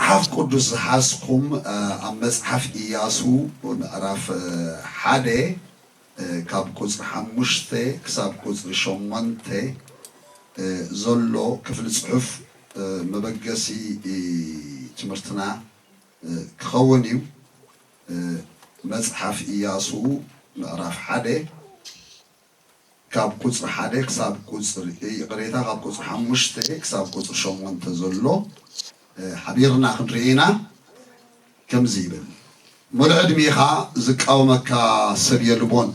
መጽሓፍ ቅዱስ ዝሓዝኩም ኣብ መጽሓፍ ኢያሱ ምዕራፍ ሓደ ካብ ቁጽሪ ሓሙሽተ ክሳብ ቁጽሪ ሸሞንተ ዘሎ ክፍሊ ጽሑፍ መበገሲ ትምህርትና ክኸውን እዩ። መጽሓፍ ኢያሱ ምዕራፍ ሓደ ካብ ቁጽሪ ሓደ ክሳብ ቁጽሪ ይቕሬታ ካብ ቁጽሪ ሓሙሽተ ክሳብ ቁጽሪ ሸሞንተ ዘሎ ሓቢርና ክንርኢ ኢና። ከምዚ ይብል፣ ሙሉእ ዕድሜኻ ዝቃወመካ ሰብ የልቦን፣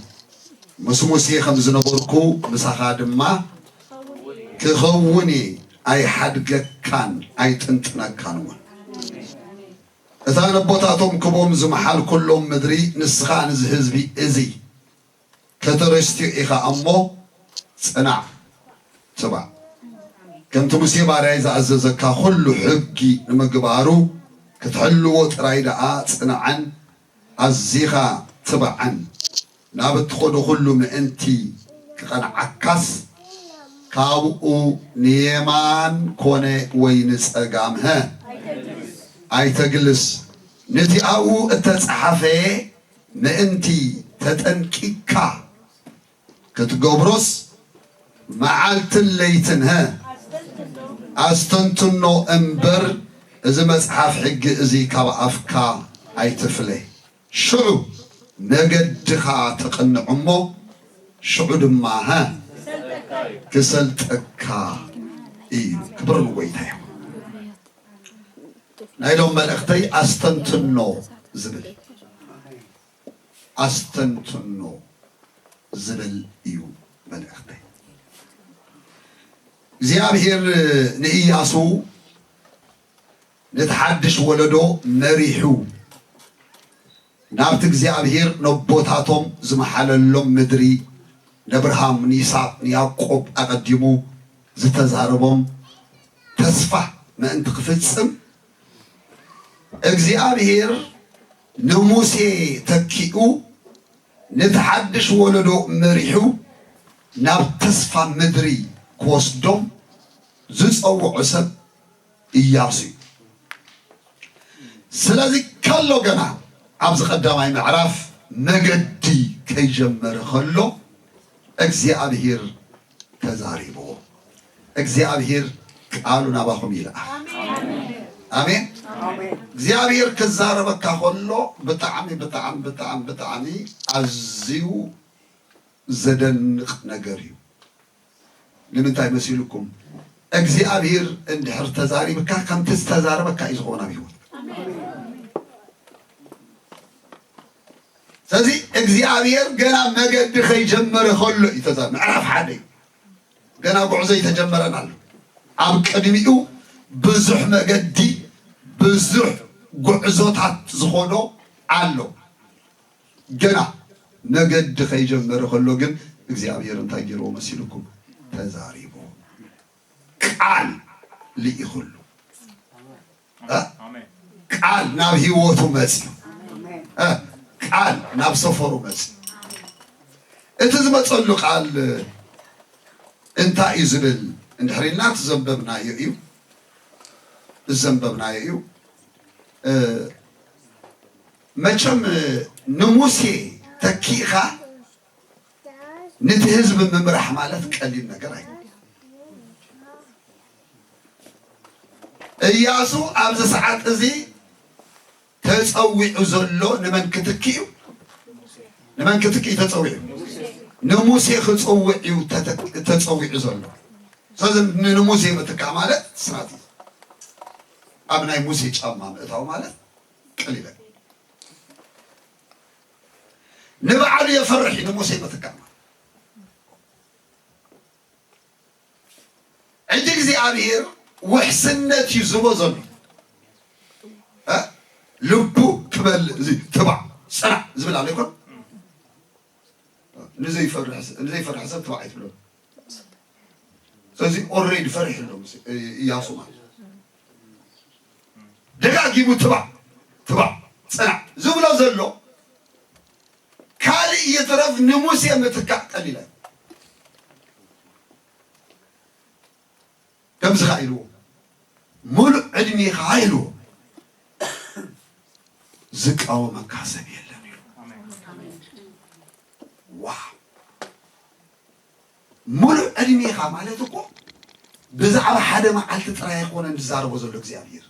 ምስ ሙሴ ከም ዝነበርኩ ምሳኻ ድማ ክኸውን እየ፣ ኣይሓድገካን ኣይጥንጥነካን እውን። እታ ነቦታቶም ክቦም ዝመሓልኩሎም ምድሪ ንስኻ ንዚ ህዝቢ እዚ ከተረስትዮ ኢኻ እሞ ጽናዕ፣ ትባዕ። ከምቲ ሙሴ ባርያይ ዝኣዘዘካ ኩሉ ሕጊ ንምግባሩ ክትሕልዎ ጥራይ ደኣ ጽናዕን ኣዚኻ ትባዕን። ናብ እትኸዶ ኩሉ ምእንቲ ክቐንዓካስ ካብኡ ንየማን ኮነ ወይ ንጸጋም ኣይተግልስ። ነቲ ኣብኡ እተጸሓፈ ምእንቲ ተጠንቂቕካ ክትገብሮስ መዓልትን ለይትን ኣስተንትኖ እምበር፣ እዚ መጽሓፍ ሕጊ እዚ ካብ ኣፍካ ኣይትፍለ። ሽዑ መገድኻ ተቕንዕ እሞ፣ ሽዑ ድማ ክሰልጠካ እዩ። ክብሪ ንጎይታ ይኹን። ናይ ሎም መልእኽተይ ኣስተንትኖ ዝብል፣ ኣስተንትኖ ዝብል እዩ መልእኽተይ። እግዚኣብሔር ንኢያሱ ነቲ ሓድሽ ወለዶ መሪሑ ናብቲ እግዚኣብሔር ነቦታቶም ዝመሓለሎም ምድሪ፣ ነብርሃም፣ ንይስሐቅ፣ ንያዕቆብ ኣቐዲሙ ዝተዛረቦም ተስፋ ምእንቲ ክፍጽም፣ እግዚኣብሔር ንሙሴ ተኪኡ ነቲ ሓድሽ ወለዶ መሪሑ ናብ ተስፋ ምድሪ ክወስዶም ዝጸውዖ ሰብ ኢያሱ እዩ። ስለዚ ከሎ ገና ኣብዚ ቀዳማይ ምዕራፍ መገዲ ከይጀመረ ከሎ እግዚኣብሔር ተዛሪብዎ። እግዚኣብሔር ቃሉ ናባኹም ይልኣኽ። ኣሜን። እግዚኣብሔር ክዛረበካ ከሎ ብጣዕሚ ብጣዕሚ ብጣዕሚ ብጣዕሚ ኣዝዩ ዘደንቕ ነገር እዩ። ንምንታይ መሲልኩም? እግዚኣብሔር እንድሕር ተዛሪብካ ከምቲ ዝተዛረበካ እዩ ዝኸውን ኣብ ህይወት። ስለዚ እግዚኣብሔር ገና መገዲ ከይጀመረ ከሎ እዩ ተዛሪቡ። ምዕራፍ ሓደ እዩ። ገና ጉዕዞ ኣይተጀመረን ኣሎ። ኣብ ቅድሚኡ ብዙሕ መገዲ፣ ብዙሕ ጉዕዞታት ዝኾኖ ኣሎ። ገና መገዲ ከይጀመረ ከሎ ግን እግዚኣብሔር እንታይ ገይርዎ መሲልኩም? ተዛሪቡ። ቃል ልኢኽሉ። እ? ኣሜን። ቃል ናብ ህይወቱ መጽዩ። ኣሜን። እ? ቃል ናብ ሰፈሩ መጽዩ። እቲ ዝመጸሉ ቃል እንታይ እዩ ዝብል እንድሕር ኢልና፣ እቲ ዘንበብናዮ እዩ። እዚ ዘንበብናዮ እዩ። እ፣ መቸም ንሙሴ ተኪእኻ ነቲ ህዝቢ ምምራሕ ማለት ቀሊል ነገር ኣይኮነን። እያሱ ኣብዚ ሰዓት እዚ ተጸዊዑ ዘሎ ንመን ክትኪ እዩ? ንመን ክትኪ እዩ ተጸዊዑ? ንሙሴ ክጽውዕ እዩ ተተ-፣ ተጸዊዑ ዘሎ። ስለዚ ን-፣ ንሙሴ ምትካእ ማለት ስራት እዩ። ኣብ ናይ ሙሴ ጫማ ምእታው ማለት ቀሊል ኣይኮነን። ንባዕሉ የፍርሕ እዩ ንሙሴ ምትካእ ማለት። ሕጂ እግዚኣብሔር ውሕስነት እዩ ዝህቦ ዘሎ። እ? ልቡ ክመልእ፣ እዚ ትባዕ፣ ጽናዕ ዝብል ኣሎ ይኮን? ንዘይፈርሕ፣ ንዘይፈርሕ ሰብ ትባዕ ኣይትብሎ። ስለዚ ኦልሬዲ ፈሪሕ ኣሎ ምስ-፣ እያሱ ማለት። ደጋጊሙ ትባዕ፣ ትባዕ፣ ጽናዕ ዝብሎ ዘሎ ካልእ ይትረፍ ንሙሴ ምትካእ ቀሊል ኣይኮነን። ከምዚ ኸዓ ኢልዎ፣ "ሙሉእ ዕድሜኻ" ኢልዎ፣ ዝቃወመካ ሰብ የለን ኢሉ። ዋው! ሙሉእ ዕድሜኻ ማለት እኮ ብዛዕባ ሓደ መዓልቲ ጥራይ ኣይኮነን ዝዛረቦ ዘሎ እግዚኣብሔር።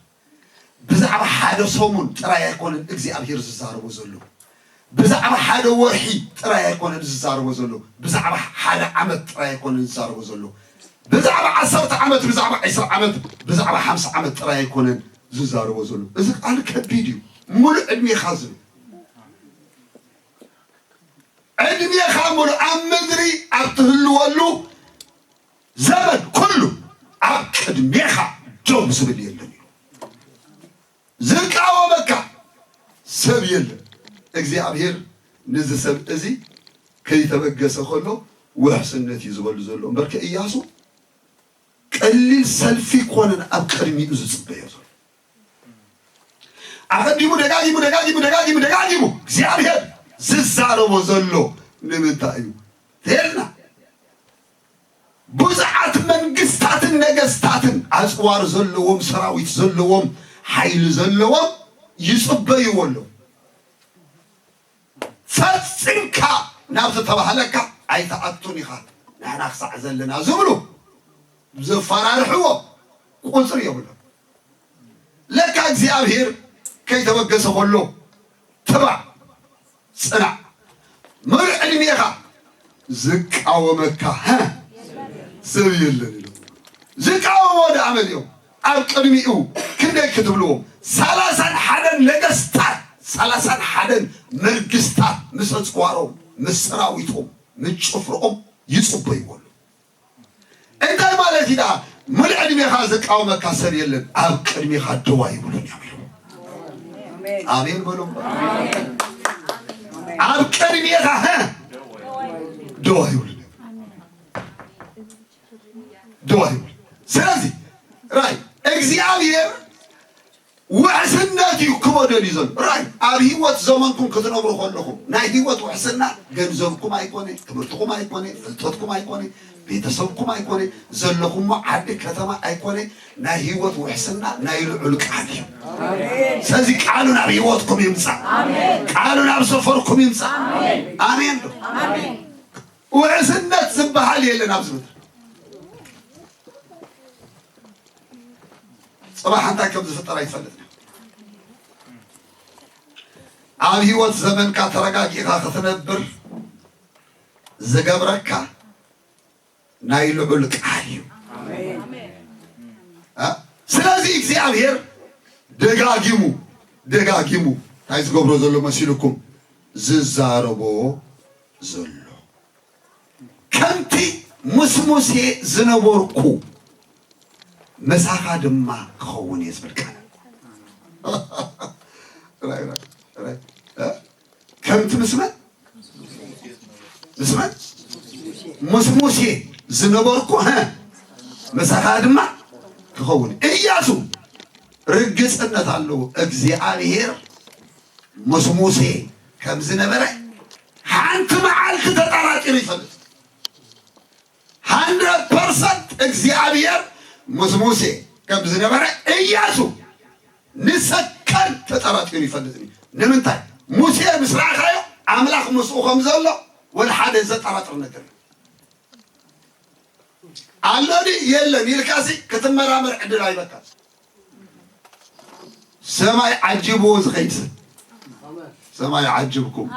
ብዛዕባ ሓደ ሰሙን ጥራይ ኣይኮነን እግዚኣብሔር ዝዛረቦ ዘሎ። ብዛዕባ ሓደ ወርሒ ጥራይ ኣይኮነን ዝዛረቦ ዘሎ። ብዛዕባ ሓደ ዓመት ጥራይ ኣይኮነን ዝዛረቦ ዘሎ። ብዛዕባ ዓሰርተ ዓመት፣ ብዛዕባ ዕስራ ዓመት፣ ብዛዕባ ሓምሳ ዓመት ጥራይ ኣይኮነን ዝዛረቦ ዘሎ። እዚ ቃል ከቢድ እዩ። ሙሉእ ዕድሜኻ ዝብል ዕድሜኻ ሙሉእ ኣብ ምድሪ ኣብ ትህልወሉ ዘመን ኩሉ ኣብ ቅድሜኻ ደው ዝብል የለን እዩ። ዝቃወመካ ሰብ የለን። እግዚኣብሔር ነዚ ሰብ እዚ ከይተበገሰ ከሎ ውሕስነት እዩ ዝበሉ ዘሎ። እምበርከ ኢያሱ ቀሊል ሰልፊ ኮነን ኣብ ቅድሚኡ ዝጽበዮ ዘሎ። ኣቐዲሙ ደጋጊሙ፣ ደጋጊሙ፣ ደጋጊሙ፣ ደጋጊሙ እግዚኣብሔር ዝዛረቦ ዘሎ ንምንታይ እዩ? ተየልና። ብዙሓት መንግስታትን ነገስታትን ኣጽዋር ዘለዎም፣ ሰራዊት ዘለዎም፣ ሓይሊ ዘለዎም ይጽበይዎ ኣለዉ። ፈጺምካ ናብ ዝተባህለካ ኣይትኣቱን ኢኻ፣ ንሕና ክሳዕ ዘለና ዝብሉ ዘፈራርሕዎ ቁጽሪ የብሎም። ለካ እግዚኣብሔር ከይተበገሰ ከሎ፣ ትባዕ፣ ጽናዕ፣ ምሉእ ዕድሜኻ ዝቃወመካ፣ ሀ፣ ሰብ የለን ኢሉ። ዝቃወሞ ደኣ መን እዮም? ኣብ ቅድሚኡ ክንደይ ክትብልዎም? ሰላሳን ሓደን ነገስታት፣ ሰላሳን ሓደን መንግስታት ምስ ኣጽዋሮም፣ ምስ ሰራዊቶም፣ ምስ ጭፍርኦም ይጽበይዎ ኣለዉ። እንታይ ማለት እዩ ደኣ? ምሉእ ዕድሜኻ ዝቃወመካ ሰብ የለን፣ ኣብ ቅድሜኻ ደው ኣይብሉን እዮም ኢሉ። ኣሜን በሉ። ኣብ ቅድሜኻ፣ ሀ፣ ደው ኣይብሉን እዮም። ደው ኣይብሉን። ስለዚ ራይ እግዚኣብሔር ውሕስነት እዩ ክበደል እዩ ዘሎ። ራይ ኣብ ህይወት ዘመንኩም ክትነብሩ ከለኹም ናይ ህይወት ውሕስና ገንዘብኩም ኣይኮነ፣ ትምህርትኩም ኣይኮነ፣ ፍልጠትኩም ኣይኮነ፣ ቤተሰብኩም ኣይኮነ፣ ዘለኹሞ ዓዲ ከተማ ኣይኮነ። ናይ ህይወት ውሕስና ናይ ልዑል ቃል እዩ። ስለዚ ቃሉ ናብ ህይወትኩም ይምጻእ። ቃሉ ናብ ሰፈርኩም ይምጻእ። ኣሜን ዶ? ውሕስነት ዝበሃል የለን ኣብዚ ምድሪ። ጽባሕ እንታይ ከም ዝፍጠር ኣይትፈልጥን። ኣብ ህይወት ዘመንካ ተረጋጊእኻ ክትነብር ዝገብረካ ናይ ልዑል ቃል እዩ። እ? ስለዚ እግዚኣብሔር ደጋጊሙ ደጋጊሙ እንታይ ዝገብሮ ዘሎ መሲልኩም ዝዛረቦ ዘሎ? ከምቲ ምስ ሙሴ ዝነበርኩ ምሳኻ ድማ ክኸውን እየ ዝብል ቃል። ራይ፣ ራይ፣ ራይ። እ? ከምቲ ምስ መን? ምስ መን? ምስ ሙሴ ዝነበርኩ፣ ሀ፣ ምሳኻ ድማ ክኸውን። ኢያሱ ርግጽነት ኣለዎ። እግዚኣብሔር ምስ ሙሴ ከም ዝነበረ ሓንቲ መዓልቲ ተጠራጢሩ ይፈልጥ። ሃንድረድ ፐርሰንት እግዚኣብሔር ምስ ሙሴ ከም ዝነበረ ኢያሱ ንሰከንድ ተጠራጢሩ ይፈልጥ እዩ። ንምንታይ? ሙሴ ምስ ረኣኻዮ ኣምላኽ ምስኡ ከም ዘሎ ወላ ሓደ ዘጠራጥር ነገር ኣሎ ድዩ የለን ኢልካሲ ክትመራመር ዕድል ኣይበካን። ሰማይ ዓጂብዎ ዝኸይድ ሰብ። ሰማይ ዓጅብኩም።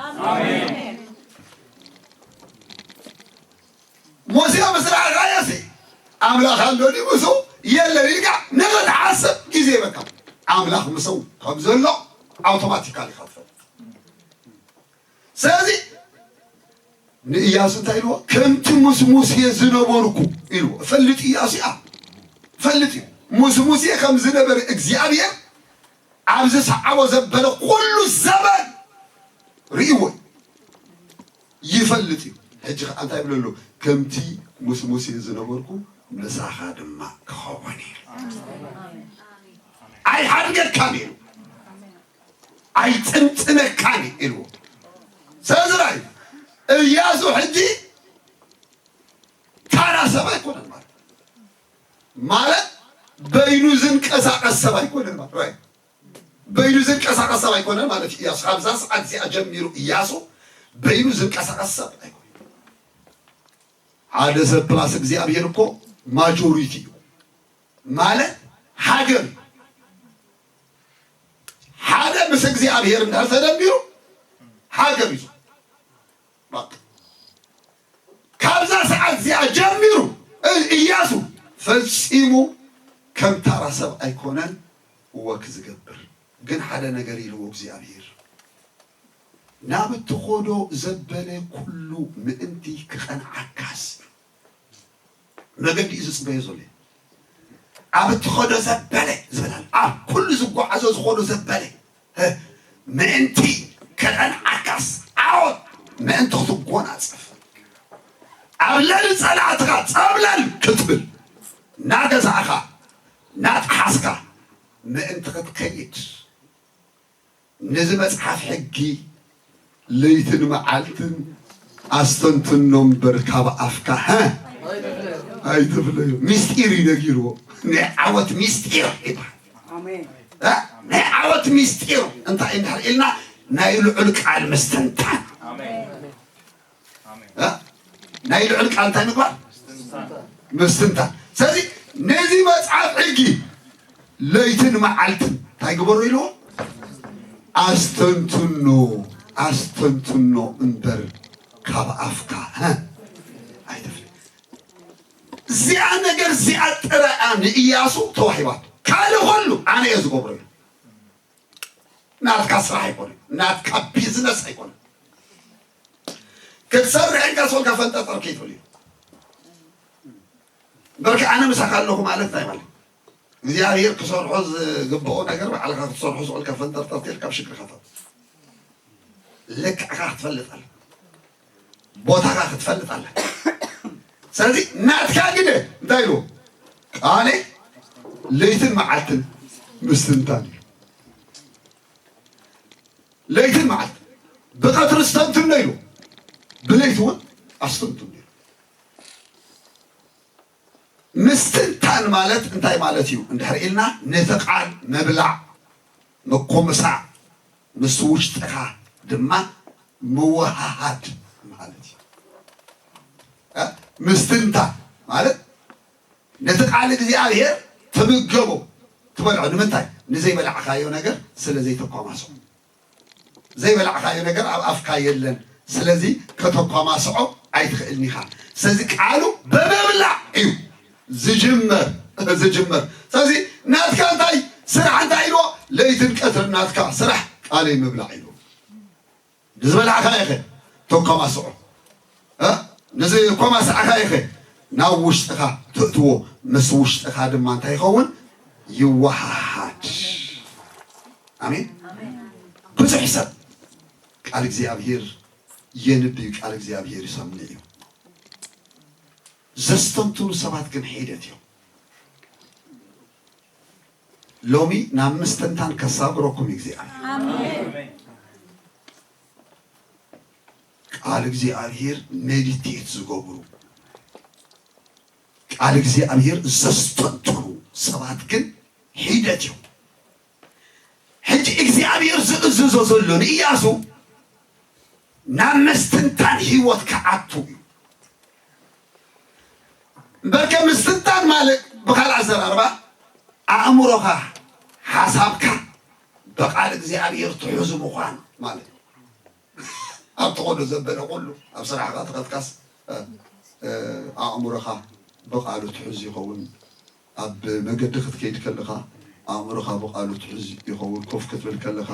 ሙሴ ምስ ረኣኻዮሲ ኣምላኽ ኣሎ ድዩ ምስኡ የለን ኢልካ ንኽትሓስብ ግዜ ይበካ። ኣምላኽ ምስኡ ከም ዘሎ ኣውቶማቲካሊ ኢኻ ትፈልጥ። ስለዚ ንእያሱ እንታይ ኢልዎ? ከምቲ ምስ ሙሴ ዝነበርኩ ኢልዎ። እፈልጥ እያሱ እያ። እፈልጥ እዩ። ምስ ሙሴ ከም ዝነበረ እግዚኣብሔር ኣብ ዝሰዓቦ ዘበለ ኩሉ ዘበን ርእይዎ እዩ። ይፈልጥ እዩ። ሕጂ ኸዓ እንታይ ይብለሉ? ከምቲ ምስ ሙሴ ዝነበርኩ ምሳኻ ድማ ክኸውን እዩ። ኣይሓድገካን እዩ። ኣይጥንጥነካን እዩ ኢልዎ። ስለዚ ራይ እያሱ ሕጂ ታራ ሰብ ኣይኮነን ማለት፣ ማለት በይኑ ዝንቀሳቐስ ሰብ ኣይኮነን ማለት ራይ በይኑ ዝንቀሳቐስ ሰብ ኣይኮነን ማለት እዩ። ኢያሱ ካብዛ ሰዓት እዚኣ ጀሚሩ ኢያሱ በይኑ ዝንቀሳቐስ ሰብ ኣይኮነን። ሓደ ሰብ ፕላስ እግዚኣብሔር እኮ ማጆሪቲ እዩ ማለት ሃገር እዩ። ሓደ ምስ እግዚኣብሔር እንድሕር ተደሚሩ ሃገር እዩ። በቃ። ካብዛ ሰዓት እዚኣ ጀሚሩ እ- ኢያሱ ፈጺሙ ከም ታራ ሰብ ኣይኮነን ወክ ዝገብር። ግን ሓደ ነገር ኢልዎ እግዚኣብሔር፣ ናብ እትኸዶ ዘበለ ኩሉ ምእንቲ ክቐንዓካስ። መገዲ እዩ ዝጽበዮ ዘሎ። ኣብ እትኸዶ ዘበለ ዝበላል ኣብ ኩሉ ዝጓዓዞ ዝኸዶ ዘበለ እ፣ ምእንቲ ከቐንዓካስ ዓወት ምእንቲ ክትጎናጸፍ ኣብ ለሊ ጸላእትኻ ጸብለል ክትብል እናገዛእኻ እናጠሓስካ ምእንቲ ክትከይድ፣ ነዚ መጽሓፍ ሕጊ ለይትን መዓልትን ኣስተንትኖ እምበር ካብ ኣፍካ፣ ሀ፣ ኣይትፍለዮ። ሚስጢር እዩ ነጊርዎ። ናይ ዓወት ሚስጢር ይበሃል። ኣሜን። እ? ናይ ዓወት ሚስጢር እንታይ እንድሕር ኢልና ናይ ልዑል ቃል ምስትንታን። ኣሜን። ኣሜን። እ? ናይ ልዑል ቃል እንታይ ምግባር? ምስትንታን። ስለዚ ነዚ መጽሓፍ ሕጊ ለይትን መዓልትን እንታይ ግበሮ ኢልዎ? ኣስተንትኖ፣ ኣስተንትኖ እምበር ካብ ኣፍካ፣ ሀ፣ ኣይትፍለ። እዚኣ ነገር እዚኣ ጥራያ ንኢያሱ ተዋሂባቶ። ካልእ ኹሉ ኣነ እየ ዝገብሮ እዩ። ናትካ ስራሕ ኣይኮነን፣ ናትካ ቢዝነስ ኣይኮነን። ክትሰርሕ ኢልካ ሰልካ ፈንጠርጠር ከይትብል እዩ። በርካ ኣነ ምሳኻ ኣለኹ ማለት እንታይ ማለት? እግዚኣብሔር ክሰርሖ ዝግብኦ ነገር ባዕልኻ ክትሰርሖ ዝኽእልካ ፈንጠርጠር ተልካ ኣብ ሽግርካ ተው። ልክዕካ ክትፈልጥ ኣለ፣ ቦታኻ ክትፈልጥ ኣለ። ስለዚ ናትካ ግደ እንታይ ኢሉ? ቃሌ ለይትን መዓልትን ምስትንታን እዩ። ለይትን መዓልትን ብቐትሪ ኣስተንትኖ ኢሉ፣ ብለይቲ እውን ኣስተንትኖ ኢሉ። ምስትንታን ማለት እንታይ ማለት እዩ እንድሕር ኢልና፣ ነቲ ቃል ምብላዕ፣ ምኩምሳዕ፣ ምስ ውሽጥኻ ድማ ምውሃሃድ ማለት እዩ። እ? ምስትንታን ማለት ነቲ ቃል እግዚኣብሔር ትምገቦ፣ ትበልዖ። ንምንታይ? ንዘይበላዕካዮ ነገር ስለ ዘይተኳማሶ። ዘይበላዕካዮ ነገር ኣብ ኣፍካ የለን። ስለዚ ከተኳማስዖ ኣይትኽእልን ኢኻ። ስለዚ ቃሉ ብምብላዕ እዩ ዝጅመር፣ ዝጅመር። ስለዚ ናትካ እንታይ ስራሕ እንታይ ኢልዎ? ለይትን ቀትርን ናትካ ስራሕ ቃለይ ምብላዕ ኢልዎ። ንዝበላዕካዮ ኸ ተኳማስዖ። እ? ንዝኳማስዓካዮ ኸ ናብ ውሽጥኻ ትእትዎ። ምስ ውሽጥኻ ድማ እንታይ ይኸውን? ይወሃሃድ። ኣሜን። ብዙሕ ሰብ ቃል እግዚኣብሔር የንብብ፣ ቃል እግዚኣብሔር ይሰምዕ እዩ። ዘስተንትኑ ሰባት ግን ሒደት እዮም። ሎሚ ናብ ምስትንታን ከሳግረኩም እግዚኣብሔር። ኣሜን። ቃል እግዚኣብሔር ሜዲቴት ዝገብሩ፣ ቃል እግዚኣብሔር ዘስተንትኑ ሰባት ግን ሒደት እዮም። ሕጂ እግዚኣብሔር ዝእዝዞ ዘሎ ንኢያሱ ናብ ምስትንታን ህይወት ክኣቱ እዩ። እምበርከ ምስትንታን ማለት ብኻልእ ኣዘራርባ ኣእምሮኻ፣ ሓሳብካ ብቓል እግዚኣብሔር ትሑዝ ምዃን ማለት እዩ። ኣብ ትኸዶ ዘበለ ኩሉ፣ ኣብ ስራሕኻ ትኸድካስ፣ እ፣ እ፣ ኣእምሮኻ ብቓሉ ትሑዝ ይኸውን። ኣብ መገዲ ክትከይድ ከለኻ ኣእምሮኻ ብቓሉ ትሑዝ ይኸውን። ኮፍ ክትብል ከለኻ፣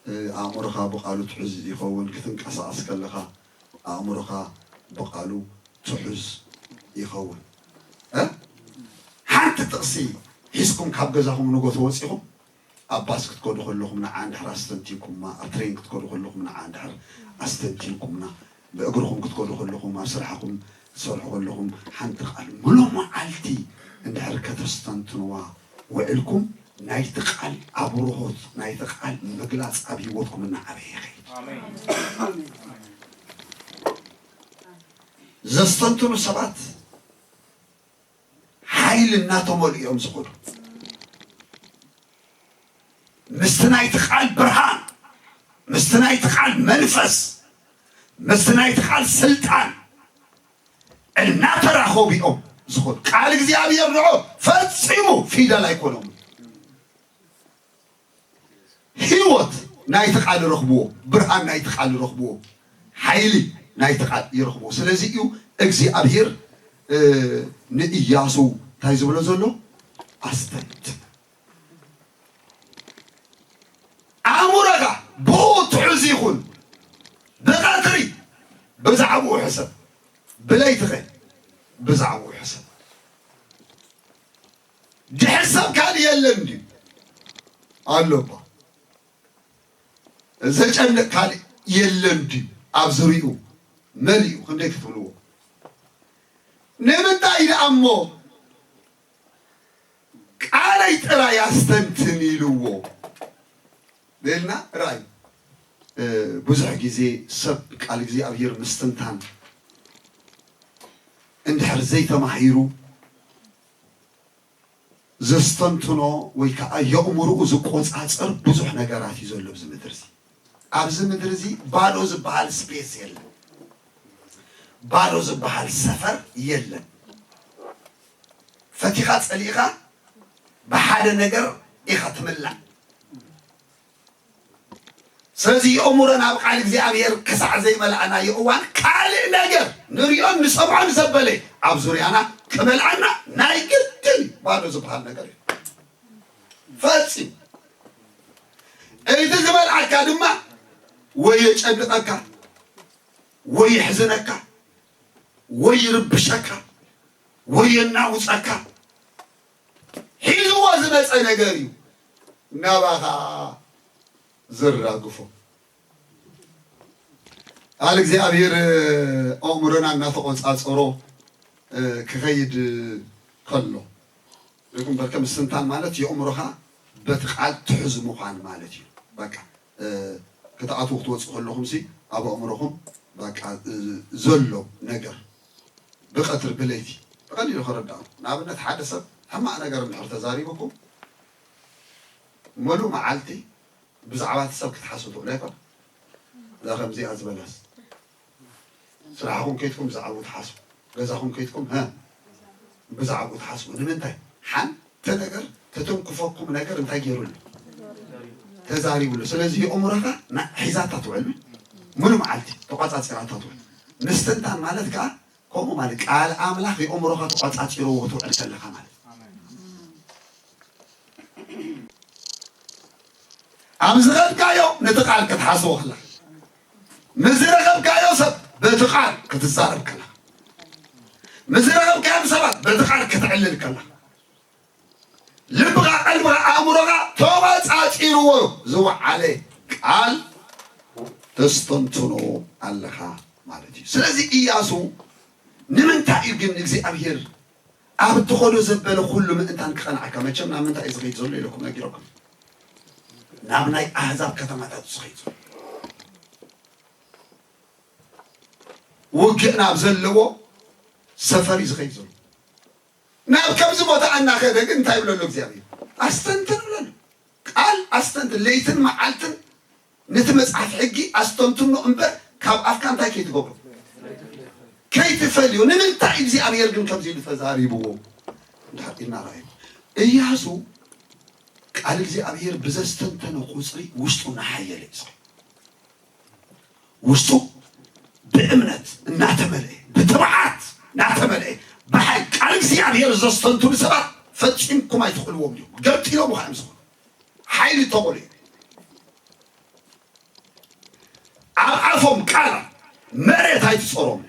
እ፣ ኣእምሮኻ ብቓሉ ትሑዝ ይኸውን። ክትንቀሳቐስ ከለኻ ኣእምሮኻ ብቓሉ ትሑዝ ይኸውን። እ? ሓንቲ ጥቕሲ ሒዝኩም ካብ ገዛኹም ንጎ ተወጺኹም፣ ኣብ ባስ ክትከዱ ከለኹም ንዓ እንድሕር ኣስተንቲንኩማ፣ ኣብ ትሬን ክትከዱ ከለኹም ንዓ እንድሕር ኣስተንቲንኩምና፣ ብእግርኹም ክትከዱ ከለኹም፣ ኣብ ስራሕኹም ክትሰርሑ ከለኹም፣ ሓንቲ ቃል ሙሉመዓልቲ እንድሕር ከተስተንትንዋ ውዕልኩም፣ ናይቲ ቃል ኣብርሆት፣ ናይቲ ቃል ምግላጽ ኣብ ህይወትኩም እናዓበየ ይኸይድ። ኣሜን። ዘስተንትኑ ሰባት ሓይሊ እናተመልኡ እዮም ዝኸዱ። ምስቲ ናይቲ ቃል ብርሃን፣ ምስቲ ናይቲ ቃል መንፈስ፣ ምስቲ ናይቲ ቃል ስልጣን እናተራኸቡ እዮም ዝኾኑ። ቃል እግዚኣብሔር ንዑ ፈጺሙ ፊደል ኣይኮኖም። ህይወት ናይቲ ቃል ረኽብዎ፣ ብርሃን ናይቲ ቃል ረኽብዎ፣ ሓይሊ ናይቲ ቃል ይረኽብዎ። ስለዚ እዩ እግዚኣብሔር ንእያሱ እንታይ ዝብሎ ዘሎ? ኣስተንትን። ኣእምሮኻ ብኡ ትሑዝ ይኹን፣ ብቐትሪ ብዛዕባኡ ሕሰብ፣ ብለይትኸ ብዛዕባኡ ሕሰብ። ድሕሰብ ካልእ የለን ድዩ? ኣሎ እባ። ዘጨንቕ ካልእ የለን ድዩ? ኣብ ዙሪኡ መሊኡ ክንደይ ክትብልዎ? ንምንታይ ደኣ እሞ ቃለይ ጥራይ ኣስተንትን ኢልዎ? በልና ርኣይ። ብዙሕ ግዜ ሰብ ቃል እግዚኣብሔር ምስትንታን እንድሕር ዘይተማሂሩ ዘስተንትኖ ወይ ከዓ የእምርኡ ዝቆፃፀር ብዙሕ ነገራት እዩ ዘሎ ኣብዚ ምድሪ እዚ። ኣብዚ ምድሪ እዚ ባዶ ዝበሃል ስፔስ የለን። ባዶ ዝበሃል ሰፈር የለን። ፈቲኻ ጸሊእኻ ብሓደ ነገር ኢኻ ትምላእ። ስለዚ የእምሮ ናብ ቃል እግዚኣብሔር ክሳዕ ዘይመልኣናዮ እዋን ካልእ ነገር ንሪኦን ንሰምዖን ዘበለ ኣብ ዙርያና ክመልኣና ናይ ግድን ባዶ ዝበሃል ነገር እዩ። ፈጺሙ እቲ ዝበልዓካ ድማ ወይ የጨንቐካ ወይ የሕዝነካ ወይ ይርብሸካ ወይ የናውፀካ ሒዝዎ ዝመፀ ነገር እዩ ናባኻ ዘራግፎ። ቃል እግዚኣብሔር ኣእምሮና እናተቆፃፀሮ ክኸይድ ከሎ ይኹን በርከ ምስትንታን ማለት የእምሮኻ በቲ ቃል ትሕዝ ምዃን ማለት እዩ። በቃ ክትኣትዉ ክትወፅኡ ከለኹም ሲ ኣብ ኣእምሮኹም በቃ ዘሎ ነገር ብቐትሪ ብለይቲ ብቐሊሉ ክርዳእ። ንኣብነት ሓደ ሰብ ሕማቕ ነገር እንድሕር ተዛሪቡኩም ሙሉእ መዓልቲ ብዛዕባ እቲ ሰብ ክትሓስቡ ትኽእሉ ኣይኮን? እዛ ከምዚኣ ዝበላስ ስራሕኹም ከይትኩም ብዛዕባኡ ትሓስቡ፣ ገዛኹም ከይትኩም ሀ ብዛዕባኡ ትሓስቡ። ንምንታይ? ሓንቲ ነገር ተተንክፈኩም ነገር እንታይ ገይሩሉ? ተዛሪቡሉ። ስለዚ የእምሮኻ ሒዛታ ትውዕል፣ ሙሉ መዓልቲ ተቋጻጺራታ ትውዕል። ምስትንታን ማለት ከዓ ከምኡ ማለት ቃል ኣምላኽ የእምሮኻ ተቋጻጺርዎ ክትውዕል ከለኻ ማለት ኣብ ዝኸድካዮ ነቲ ቃል ክትሓስቦ ከለኻ፣ ምስ ዝረኸብካዮ ሰብ በቲ ቃል ክትዛረብ ከለኻ፣ ምስ ዝረኸብካዮም ሰባት በቲ ቃል ክትዕልል ከለኻ፣ ልብኻ፣ ቀልብኻ፣ ኣእምሮኻ ተቋጻጺርዎ ዝወዓለ ቃል ተስተንትኖ ኣለኻ ማለት እዩ። ስለዚ ኢያሱ ንምንታይ እዩ ግን እግዚኣብሔር ኣብ እትኸዶ ዘበለ ኩሉ ምእንታን ክቐንዓካ? መቸም ናብ ምንታይ እዩ ዝኸይድ ዘሎ ኢለኩም ነጊረኩም። ናብ ናይ ኣህዛብ ከተማታት እዩ ዝኸይድ ዘሎ። ውግእ ናብ ዘለዎ ሰፈር እዩ ዝኸይድ ዘሎ። ናብ ከምዚ ቦታ እናኸደ ግን እንታይ ይብለሉ እግዚኣብሔር? ኣስተንትን ይብለሉ። ቃል ኣስተንትን፣ ለይትን መዓልትን ነቲ መጽሓፍ ሕጊ ኣስተንትኖ እምበር ካብ ኣፍካ እንታይ ከይትገብሮ? ከይትፈልዮ። ንምንታይ እግዚኣብሔር ግን ከምዚ ኢሉ ተዛሪብዎ? እንድሕር ኢልና ርኣዩ። ኢያሱ ቃል እግዚኣብሔር ብዘስተንተነ ቁጽሪ ውሽጡ እናሓየለ እዩ ዝኸይድ። ውሽጡ ብእምነት እናተመልአ፣ ብትብዓት እናተመልአ፣ ብሓይሊ ቃል እግዚኣብሔር ዘስተንትኑ ሰባት ፈጺምኩም ኣይትኽእልዎም እዮም። ገምጢሎም ከዓ እዮም ዝኾኑ። ሓይሊ ተኾሉ እዮም። ኣብ ኣፎም ቃል መሬት ኣይትጾሮም።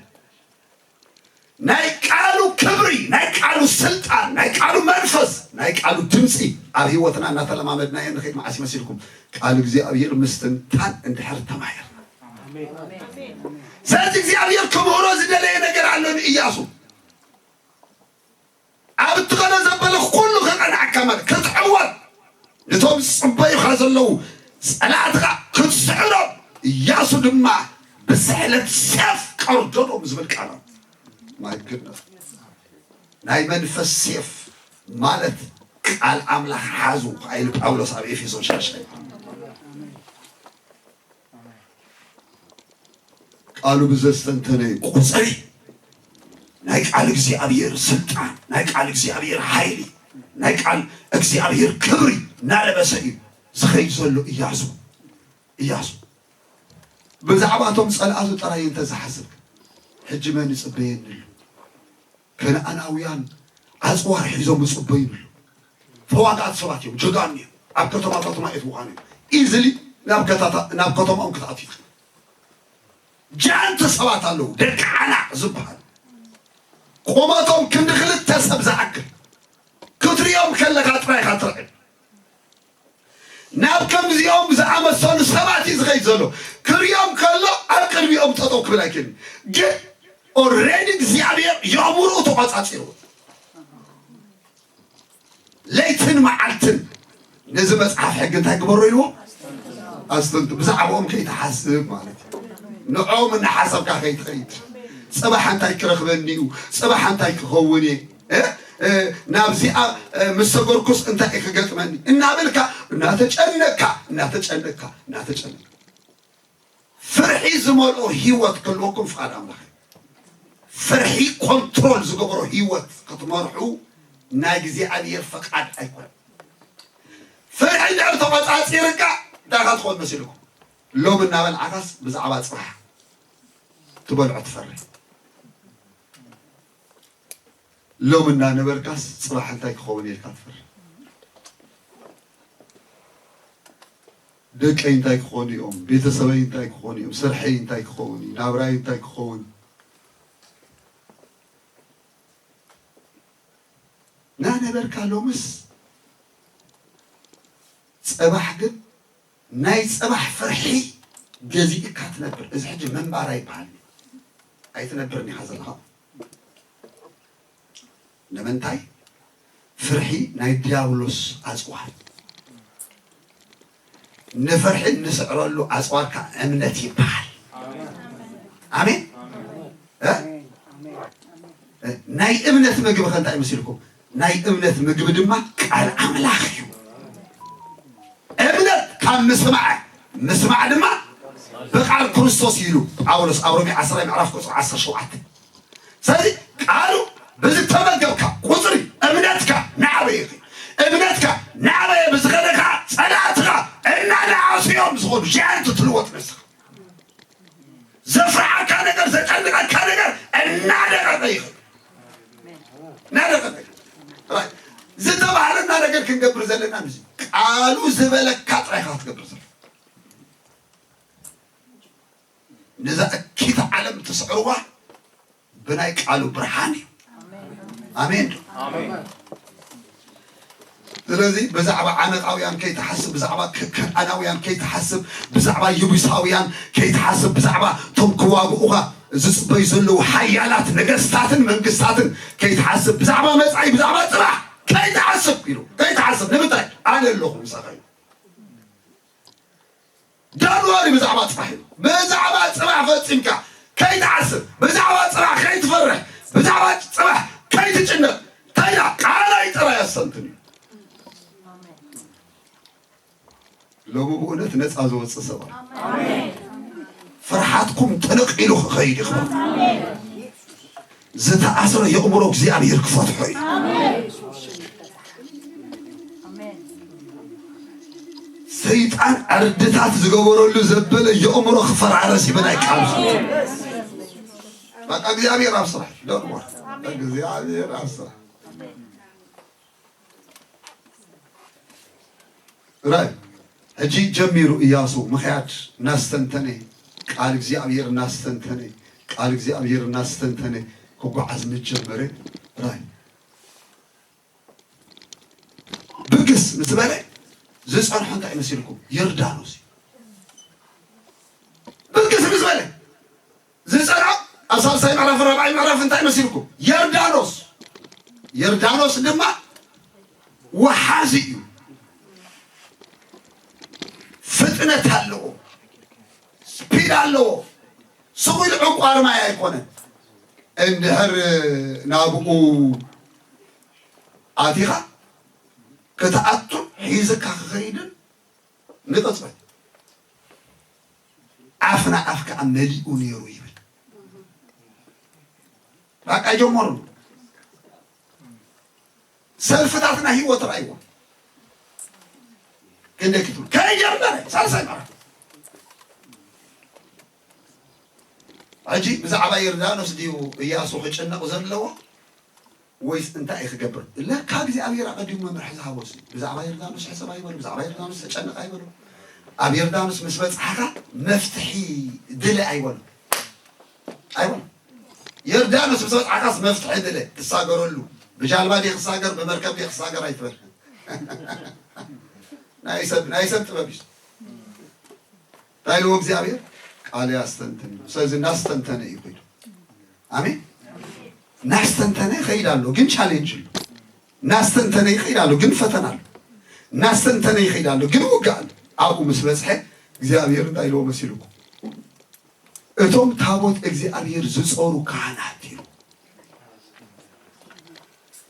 ናይ ቃሉ ክብሪ፣ ናይ ቃሉ ስልጣን፣ ናይ ቃሉ መንፈስ፣ ናይ ቃሉ ድምፂ ኣብ ህይወትና እናተለማመድናዮ ንኸይድ መዓስ ይመሲልኩም? ቃል እግዚኣብሔር ምስትንታን እንድሕር ተማሂርና። ስለዚ እግዚኣብሔር ክምህሮ ዝደለየ ነገር ኣሎ ንኢያሱ። ኣብ እትኸዶ ዘበለ ኩሉ ክቐንዓካ ማለት ክትዕወት፣ ነቶም ዝጽበዩኻ ዘለዉ ጸላእትኻ ክትስዕሮም፣ ኢያሱ ድማ ብስሕለት ሴፍ ቀርደዶም ዝብል ቃላት። My goodness። ናይ መንፈስ ሴፍ ማለት ቃል ኣምላኽ ሓዙ ኢሉ ጳውሎስ ኣብ ኤፌሶን ሻሻይ ቃሉ ብዘስተንተነ ቁፅሪ ናይ ቃል እግዚኣብሔር ስልጣን፣ ናይ ቃል እግዚኣብሔር ሓይሊ፣ ናይ ቃል እግዚኣብሔር ክብሪ እናለበሰ እዩ ዝኸይድ ዘሎ እያሱ። እያሱ ብዛዕባቶም ጸላእቱ ጥራይ እንተ ዝሓስብ፣ ሕጂ መን ይጽበየኒ ኣሎ? ከነኣናውያን ኣጽዋር ሒዞም ይጽበዩ ኣሎ። ተዋጋእቲ ሰባት እዮም፣ ጀጋኑ እዮም። ኣብ ከተማ ከተማ እየ ትውሃኑ እዮም። ኢዝሊ ናብ ከተታ-፣ ናብ ከተማኦም ክትኣትዩ ትኽእል። ጃንት ሰባት ኣለዉ፣ ደቂ ዓና ዝበሃል። ቁመቶም ክንዲ ክልተ ሰብ ዝኣክል ክትሪኦም ከለኻ ጥራይ ኢኻ ትርዕድ። ናብ ከምዚኦም ዝኣመሰሉ ሰባት እዩ ዝኸይድ ዘሎ። ክሪኦም ከሎ ኣብ ቅድሚኦም ጠጠው ክብል ኣይክእልን። ግን ኦልሬዲ እግዚኣብሔር የእምርኡ ተቆጻጺሩ። ለይትን መዓልትን ነዚ መጽሓፍ ሕጊ እንታይ ግበሮ ኢልዎ? ኣስተንቱ። ብዛዕባኦም ከይትሓስብ ማለት እዩ። ንዕኦም እናሓሰብካ ከይትኸይድ። ጽባሕ እንታይ ክረኽበኒ እዩ? ጽባሕ እንታይ ክኸውን እየ? እ? እ፣ ናብዚኣ፣ እ፣ ምስ ሰገርኩስ እንታይ እዩ ክገጥመኒ? እናበልካ፣ እናተጨነቅካ፣ እናተጨነቅካ፣ እናተጨነቅካ። ፍርሒ ዝመልኦ ህይወት ክህልወኩም ፍቓድ ኣምላኽ እዩ። ፍርሒ ኮንትሮል ዝገበሮ ህይወት ክትመርሑ ናይ እግዚኣብሔር ፈቃድ ኣይኮነን። ፍርሒ እንድሕር ተቆጻጺርካ እንታይ ኢኻ ትኾን መሲልኩም? ሎም እናበልዓካስ ብዛዕባ ጽባሕ ትበልዖ ትፈርሕ። ሎም እናነበርካስ ጽባሕ እንታይ ክኸውን ኢልካ ትፈርሕ። ደቀይ እንታይ ክኾኑ እዮም? ቤተሰበይ እንታይ ክኾኑ እዮም? ስርሐይ እንታይ ክኸውን እዩ? ናብራይ እንታይ ክኸውን? ናነበርካ ሎምስ፣ ጽባሕ ግን ናይ ጽባሕ ፍርሒ ገዚእካ ትነብር። እዚ ሕጂ ምንባር ኣይበሃል። ኣይትነብርን ኢኻ ዘለኻ። ንምንታይ? ፍርሒ ናይ ዲያብሎስ ኣጽዋር። ንፍርሒ እንስዕረሉ ኣጽዋር ከኣ እምነት ይበሃል። ኣሜን። እ? ናይ እምነት ምግቢ ከ እንታይ መሲልኩም? ናይ እምነት ምግቢ ድማ ቃል ኣምላኽ እዩ። እምነት ካብ ምስማዕ፣ ምስማዕ ድማ ብቃል ክርስቶስ ኢሉ ጳውሎስ ኣብ ሮሜ ዓስራይ ምዕራፍ ቁጽሪ ዓሰርተ ሸውዓተ። ስለዚ ቃሉ ብዝተመገብካ ቁጽሪ እምነትካ ናዕበየ ይኸይድ። እምነትካ ናዕበየ ብዝኸደ ከዓ ጸላእትኻ እናነኣሱ እዮም ዝኸዱ። ጃንት ትልወጥ ነስኻ። ዘፍርሓካ ነገር፣ ዘጨንቐካ ነገር እናደቐቐ ይኸይድ። እናደቐቐ ይኸይድ። ራይት። ዝተባህለና ነገር ክንገብር ዘለና ንዚ ቃሉ ዝበለካ ጥራይ ኢኻ ክትገብር ዘለካ። ነዛ እኪት ዓለም ትስዕርዋ ብናይ ቃሉ ብርሃን እዩ። ኣሜን ዶ? ኣሜን። ስለዚ ብዛዕባ ዓመፃውያን ከይትሓስብ፣ ብዛዕባ ከ-፣ ከነኣናውያን ከይትሓስብ፣ ብዛዕባ የቡሳውያን ከይትሓስብ፣ ብዛዕባ እቶም ክዋግኡኻ ዝፅበዩ ዘለዉ ሓያላት ነገስታትን መንግስታትን ከይትሓስብ፣ ብዛዕባ መጻኢ፣ ብዛዕባ ፅባሕ ከይትሓስብ ኢሉ፣ ከይትሓስብ። ንምንታይ? ኣነ ኣለኹ ምሳኻ ኢሉ። ዳን ወሪ ብዛዕባ ጽባሕ እዩ። ብዛዕባ ጽባሕ ፈጺምካ ከይትሓስብ፣ ብዛዕባ ጽባሕ ከይትፈርሕ፣ ብዛዕባ ጽባሕ ከይትጭነቕ። እንታይ ኢላ? ቃለይ ጥራይ ኣስተንትን እዩ። ሎሚ ብእውነት ነጻ ዝወጽእ ሰብ ኣሎ። ፍርሓትኩም ጥልቕ ኢሉ ክኸይድ ይኽእል። ዝተኣስረ የእምሮ እግዚኣብሔር ክፈትሖ እዩ። ሰይጣን ዕርድታት ዝገበረሉ ዘበለ የእምሮ ክፈራረስ ይበል ኣይቃልሱ። በቃ እግዚኣብሔር ኣብ ስራሕ። ዶንት ወሪ። እግዚኣብሔር ኣብ ስራሕ። ራይ ሕጂ ጀሚሩ እያሱ ምኽያድ እናስተንተነ፣ ቃል እግዚኣብሔር እናስተንተነ፣ ቃል እግዚኣብሔር እናስተንተነ ክጓዓዝ ምስ ጀመረ፣ ራይ ብግስ ምስ በለ ዝጸንሖ እንታይ መሲልኩም? ዮርዳኖስ እዩ። ብግስ ምስ በለ ዝጸንዖ ኣብ ሳልሳይ ምዕራፍ፣ ራብዓይ ምዕራፍ እንታይ መሲልኩም? ዮርዳኖስ። ዮርዳኖስ ድማ ወሓዚ እዩ። ፍጥነት ኣለዎ። ስፒድ ኣለዎ። ስቕ ኢሉ ዕቋር ማይ ኣይኮነን። እንድሕር ናብኡ ኣቲኻ ክትኣቱን ሒዝካ ክኸይድን ንቕጽበት ኣፍና ኣፍ ከዓ መሊኡ ነይሩ ይብል። በቃ ጀመሩ። ሰልፍታትና ህይወት ራእይዎ ክንደይ ክትብል ከይጀመረ ሳልሳይ ምዕራፍ ሕጂ ብዛዕባ ዮርዳኖስ ድዩ እያሱ ክጭነቕ ዘለዎ ወይስ እንታይ እዩ ክገብር? ለካ እግዚኣብሔር ኣቐዲሙ መምርሒ ዝሃቦ እሱ። ብዛዕባ ዮርዳኖስ ሕሰብ ኣይበሎ፣ ብዛዕባ ዮርዳኖስ ተጨነቕ ኣይበሎ። ኣብ ዮርዳኖስ ምስ በጻሕካ መፍትሒ ድለ ኣይበሎ። ኣይበሎ። ዮርዳኖስ ምስ በጻሕካስ መፍትሒ ድለ ትሳገረሉ። ብጃልባ ድየ ክሳገር፣ ብመርከብ ድየ ክሳገር ኣይትበል። ናይ ሰብ፣ ናይ ሰብ ጥበብ እዩ። እንታይ ኢልዎ እግዚኣብሔር? ቃል ያስተንትን እዩ። ስለዚህ እናስተንተነ እዩ ከይዱ። ኣሜን። እናስተንተነ ይኸይድ ኣሎ፣ ግን ቻሌንጅ ኣሎ። እናስተንተነ ይኸይድ ኣሎ፣ ግን ፈተና ኣሎ። እናስተንተነ ይኸይድ ኣሎ፣ ግን ውግእ ኣሎ። ኣብኡ ምስ በጽሐ እግዚኣብሔር እንታይ ኢልዎ መሲልኩም? እቶም ታቦት እግዚኣብሔር ዝጾሩ ካህናት እዩ።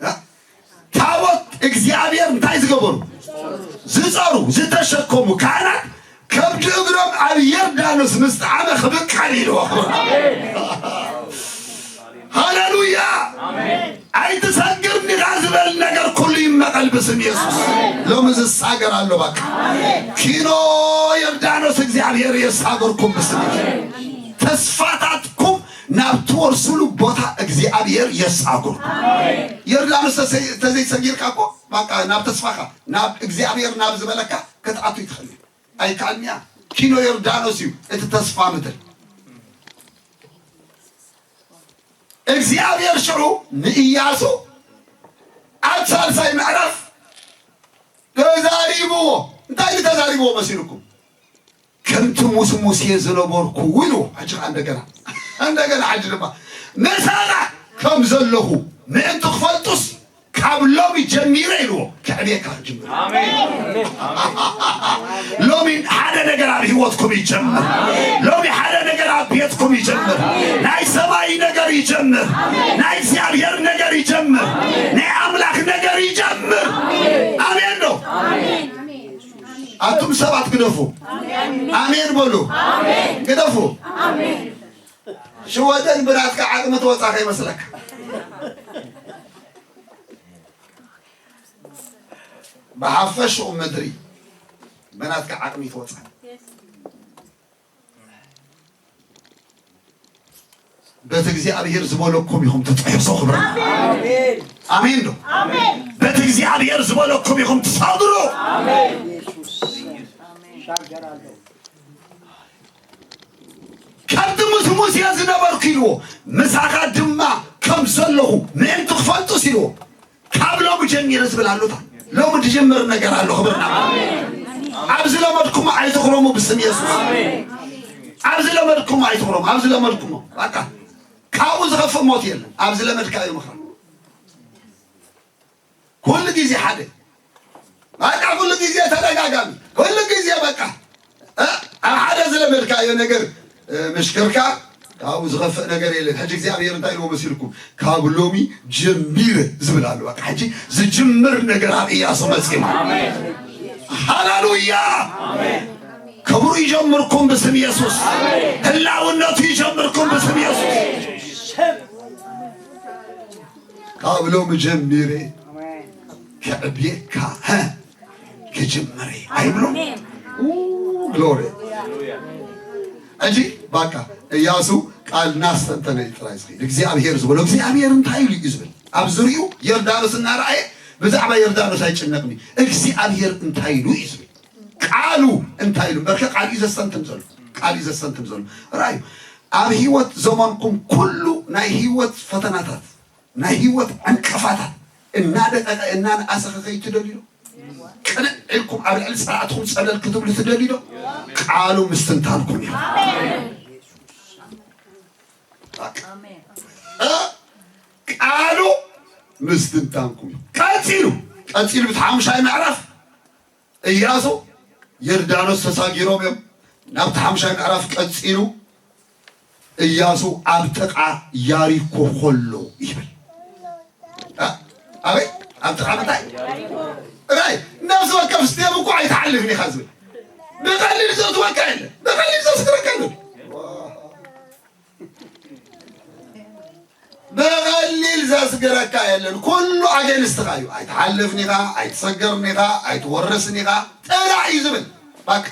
እ? ታቦት እግዚኣብሔር እንታይ ዝገበሩ? ዝጾሩ፣ ዝተሸከሙ ካህናት ከብዲ እግሮም ኣብ ዮርዳኖስ ምስ ጠዓመ ክብቀል ኢልዎ። ሃሌሉያ! ኣይትሰግር ዲኻ ዝበል ነገር ኩሉ ይመቐል ብስም የሱስ። ሎሚ ዝሳገር ኣሎ በቃ። ኪኖ ዮርዳኖስ እግዚኣብሔር የሳገርኩም ብስም የሱስ። ተስፋታትኩም ናብ ትወርስሉ ቦታ እግዚኣብሔር የሳጉር። ዮርዳኖስ ተዘይ-፣ ተዘይሰጊርካ እኮ በቃ ናብ ተስፋኻ፣ ናብ እግዚኣብሔር ናብ ዝበለካ ክትኣቱ ይትኽእል። ኣይከኣልንያ። ኪኖ ዮርዳኖስ እዩ እቲ ተስፋ ምድር። እግዚኣብሔር ሽዑ ንኢያሱ ኣብ ሳልሳይ ምዕራፍ ተዛሪብዎ። እንታይ እዩ ተዛሪብዎ መሲልኩም? ከምቲ ምስ ሙሴ ዝነበርኩ ኢሉ። ሕጂ ኸዓ እንደገና፣ እንደገና ሕጂ ድማ ምሳኻ ከም ዘለኹ ምእንቲ ክፈልጡስ ካብ ሎሚ ጀሚረ ኢልዎ። ከዕብየካ ክጅምር። ኣሜን። ሎሚ ሓደ ነገር ኣብ ህይወትኩም ይጀምር። ሎሚ ሓደ ነገር ኣብ ቤትኩም ይጀምር። ናይ ሰማይ ነገር ይጀምር። ናይ እግዚኣብሔር ነገር ይጀምር። ናይ ኣምላኽ ነገር ይጀምር። ኣሜን ዶ? ኣቱም ሰባት ግደፉ። ኣሜን በሉ። ግደፉ። ሽወደን ብናትካ ዓቕሚ ትወጻ ከይመስለካ። ብሓፈሽኡ ምድሪ ብናትካ ዓቕሚ ትወጻ። በቲ እግዚኣብሔር ዝበለኩም ኢኹም ትጥሕሱ። ክብሪ። ኣሜን። ኣሜን ዶ? ኣሜን። በቲ እግዚኣብሔር ዝበለኩም ኢኹም ትሰግሩ። ኣሜን። ከምቲ ምስ ሙሴ ዝነበርኩ ኢልዎ፣ ምሳኻ ድማ ከም ዘለኹ ምእንቲ ክፈልጡስ ኢልዎ። ካብ ሎሚ ጀሚረ ዝብል ኣሉታ። ሎሚ ዝጅምር ነገር ኣሎ። ክብርና ኣብዚ ለመድኩም ኣይትኽረሙ ብስም የሱስ። ኣብዚ ለመድኩም ኣይትኽረሙ። ኣብዚ ለመድኩም በቃ ካብኡ ዝኸፍእ ሞት የለን። ኣብዚ ለመድካዮ ምኽራ ኩሉ ግዜ ሓደ በቃ ኩሉ ግዜ ተደጋጋሚ ኩሉ ግዜ በቃ እ ኣብ ሓደ ዝለመድካዮ ነገር እ ምሽክርካ ካብኡ ዝኸፍእ ነገር የለን። ሕጂ እግዚኣብሔር እንታይ ኢልዎ መሲልኩም? ካብ ሎሚ ጀሚረ ዝብል ኣሎ። በቃ ሕጂ ዝጅምር ነገር ኣብ ኢያሱ መጺኡ። ሃሌሉያ! ክብሩ ይጀምርኩም ብስም የሱስ። ህላውነቱ ይጀምርኩም ብስም የሱስ። ካብ ሎሚ ጀሚረ ከዕብየካ ሀ ክጅምር ኣይብሎ። ግሎሪ። ሕጂ በቃ እያሱ ቃል እናስተንተነ እዩ ጥራይ ዝኸይድ። እግዚኣብሔር ዝበሎ እግዚኣብሔር እንታይ ኢሉ እዩ ዝብል ኣብ ዙሪኡ ዮርዳኖስ እናረኣየ ብዛዕባ ዮርዳኖስ ኣይጭነቕን እዩ። እግዚኣብሔር እንታይ ኢሉ እዩ ዝብል ቃሉ እንታይ ኢሉ እምበርከ ቃል እዩ ዘስተንትን ዘሎ ቃል እዩ ዘስተንትን ዘሎ ራእዩ ኣብ ህይወት ዘመንኩም ኩሉ ናይ ህይወት ፈተናታት ናይ ህይወት ዕንቅፋታት እናደቀቀ እናነኣሰ ክኸይድ ትደልዩ ዶ? ቅንዕ ኢልኩም ኣብ ልዕሊ ጸላእትኹም ጸለል ክትብሉ ትደልዩ ዶ? ቃሉ ምስትንታንኩም እዩ። በቃ። እ? ቃሉ ምስትንታንኩም እዩ። ቀጺሉ ቀጺሉ ብቲ ሓሙሻይ ምዕራፍ እያሱ ዮርዳኖስ ተሳጊሮም እዮም። ናብቲ ሓምሻይ ምዕራፍ ቀጺሉ እያሱ ኣብ ጥቓ ያሪኮ ኾሎ ይብል። እ? ኣበይ? ኣብ ጥቓ ምንታይ? ራይ ወከፍ ስቴም እኮ ኣይትሓልፍን ኢኻ ዝብል። ብቐሊል ዘእትወካ የለን፣ ብቐሊል ዘስግረካ የለን። ብቐሊል ዘስግረካ የለን። ኩሉ ኣገንስትኻ እዩ። ኣይትሓልፍን ኢኻ፣ ኣይትሰገርን ኢኻ፣ ኣይትወርስን ኢኻ፣ ጥራሕ እዩ ዝብል። በቃ።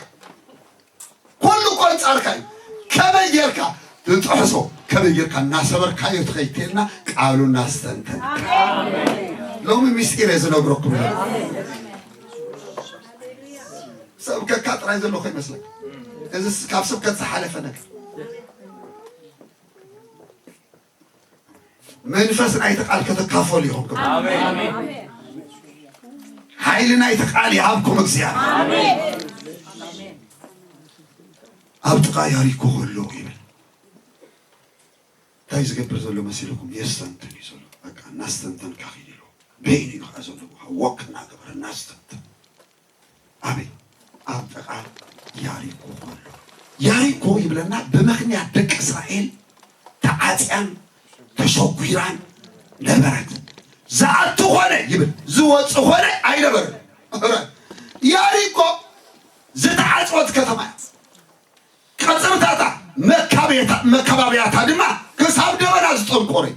ኩሉ እኮ ኣንጻርካ እዩ። ከመይ ጌርካ ትጥሕሶ፣ ከመይ ጌርካ እናሰበርካዮ ትኸይድ ተልና ቃሉ እናስተንተን። ሎሚ ምስጢር እየ ዝነግረኩም። ሰብከካ ጥራይ ዘሎ እኮ ይመስለካ። እዚ ካብ ስብከት ዝሓለፈ ነገር። መንፈስ ናይቲ ቃል ክትካፈሉ ኢኹም። ክብሪ። ሓይሊ ናይቲ ቃል ይሃብኩም እግዚኣብሔር። ኣብ ጥቓ ያሪኮ ከሎ ይብል። እንታይ ዝገብር ዘሎ መሲልኩም? የስተንትን እዩ ዘሎ። በቃ እናስተንተንካ ኺድ ኢሉ። በይኑ እዩ ኸዓ ዘሎ። ወክ እናገበረ እናስተንትን። ኣበይ? ኣብ ጥቓ ያሪኮ ከሎ። ያሪኮ ይብለና ብምኽንያት ደቂ እስራኤል ተዓጽያን ተሸጒራን ነበረት። ዝኣቱ ኾነ ይብል፣ ዝወጽእ ኾነ ኣይነበርን። ያሪኮ ዝተዓጽወት ከተማ እያ። ቀጽርታታ መካብያታ-፣ መካባብያታ ድማ ክሳብ ደበና ዝጠንቆረ እዩ።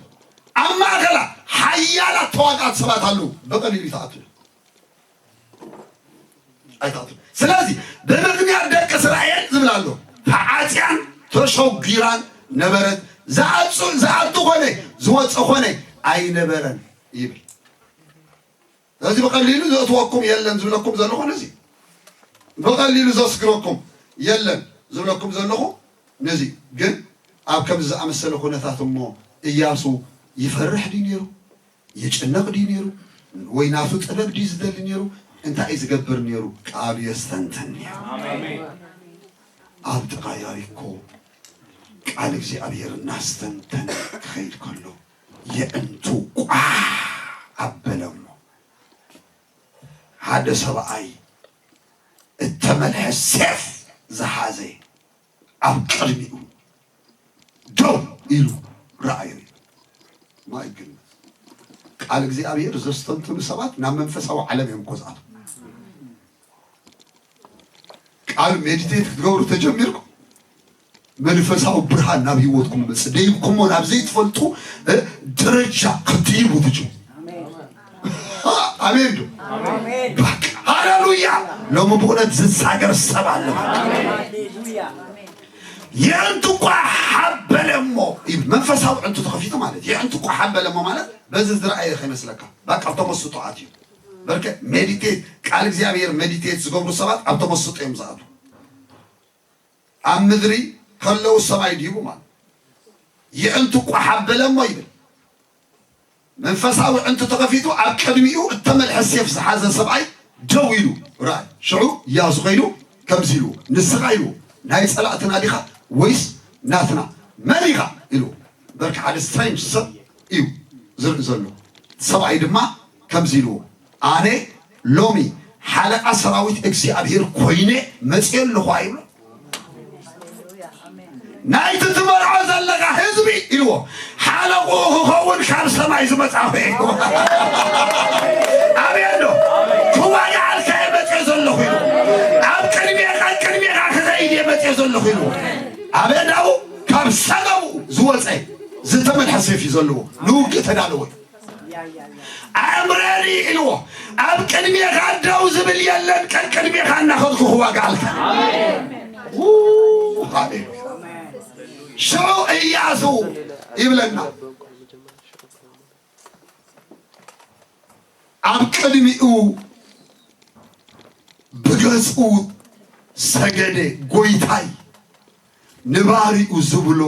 ኣብ ማእከላ ሓያላት ተዋጋእቲ ሰባት ኣለዉ። ብቐሊሉ ይትኣቱ ኣይትኣቱ። ስለዚ ብምኽንያት ደቂ እስራኤል ዝብል ኣሎ። ተዓጽያን ተሸጒራን ነበረት። ዝኣጹ-፣ ዝኣቱ ኾነ ዝወጽእ ኾነ ኣይነበረን ይብል። ስለዚ ብቐሊሉ ዘእትወኩም የለን ዝብለኩም ዘለኹ ነዚ። ብቐሊሉ ዘስግረኩም የለን ዝብለኩም ዘለኹ ነዚ። ግን ኣብ ከምዚ ዝኣመሰለ ኩነታት እሞ እያሱ ይፈርሕ ድዩ ነይሩ? ይጭነቕ ድዩ ነይሩ? ወይ ናቱ ጥበብ ድዩ ዝደሊ ነይሩ? እንታይ እዩ ዝገብር ነይሩ? ቃሉ የስተንትን ነይሩ። ኣብ ጥቓ ያሪኮ ቃል እግዚኣብሔር እናስተንተነ ክኸይድ ከሎ የእንቱ ቋሕ ኣበለ እሞ ሓደ ሰብኣይ እተመልሐ ሴፍ ዝሓዘ ኣብ ቅድሚኡ ደው ኢሉ ረኣዮ። ማይ ግን ቃል እግዚኣብሔር ዘስተንትኑ ሰባት ናብ መንፈሳዊ ዓለም እዮም እኮ ዝኣትዉ። ቃል ሜዲቴት ክትገብሩ ተጀሚርኩም መንፈሳዊ ብርሃን ናብ ህይወትኩም ይመጽእ። ደይብኩሞ ናብ ዘይትፈልጡ፣ እ፣ ደረጃ ክትይቡ ትችሉ። ኣሜን ዶ? በቃ ሃሌሉያ። ሎሚ ብእውነት ዝሳገር ሰብ ኣለ። የእንቱ እኳ ሓበለ እሞ፣ መንፈሳዊ ዕንቱ ተኸፊቱ ማለት፣ የእንቱ እኳ ሓበለ እሞ ማለት በዚ ዝረኣየ ከይመስለካ። በቃ ተመስጦ ኣትዩ። በርከ ሜዲቴት፣ ቃል እግዚኣብሔር ሜዲቴት ዝገብሩ ሰባት ኣብ ተመስጦ እዮም ዝኣትዉ። ኣብ ምድሪ ከለዉ ሰማይ ድሂቡ ማለት። የእንቱ እኳ ሓበለ እሞ ይብል። መንፈሳዊ ዕንቱ ተኸፊቱ ኣብ ቅድሚኡ እተመልሐ ሴፍ ዝሓዘ ሰብኣይ ደው ኢሉ ረኣየ። ሽዑ እያሱ ኸይዱ ከምዚ ኢሉ፣ "ንስኻ" ኢሉ፣ "ናይ ጸላእትና ዲኻ ወይስ ናትና? መን ኢኻ?" ኢሉ። በርካ ሓደ ስትሬንጅ ሰብ እዩ ዝርኢ ዘሎ። ሰብኣይ ድማ ከምዚ ኢልዎ፣ "ኣነ ሎሚ ሓለቓ ሰራዊት እግዚኣብሔር ኮይነ መጽየ ኣለኹ" ኣይብሎ። "ናይቲ ትመርዖ ዘለኻ ህዝቢ" ኢልዎ፣ "ሓለቕኡ ክኸውን ካብ ሰማይ ዝመጻኹ" ኢልዎ። ኣሜን ዶ? "ክዋጋኣልካ እየ መጽየ ዘለኹ" ኢሉ። "ኣብ ቅድሜኻ፣ ቅድሜኻ ክኸይድ እየ መጽየ ዘለኹ" ኢሉ። ኣበዳው ካብ ሰገቡ ዝወጸ ዝተመልሐ ሴፍ እዩ ዘለዎ። ንውግእ ተዳለወ። "I'm ready" ኢልዎ። "ኣብ ቅድሜኻ ደው ዝብል የለን፣ ቀቅድሜኻ እናኸድኩ ክዋጋኣልካ" ው፣ ሃሌሉያ። ሽዑ እያሱ ይብለና፣ ኣብ ቅድሚኡ ብገጹ ሰገደ፣ "ጎይታይ ንባሪኡ ዝብሎ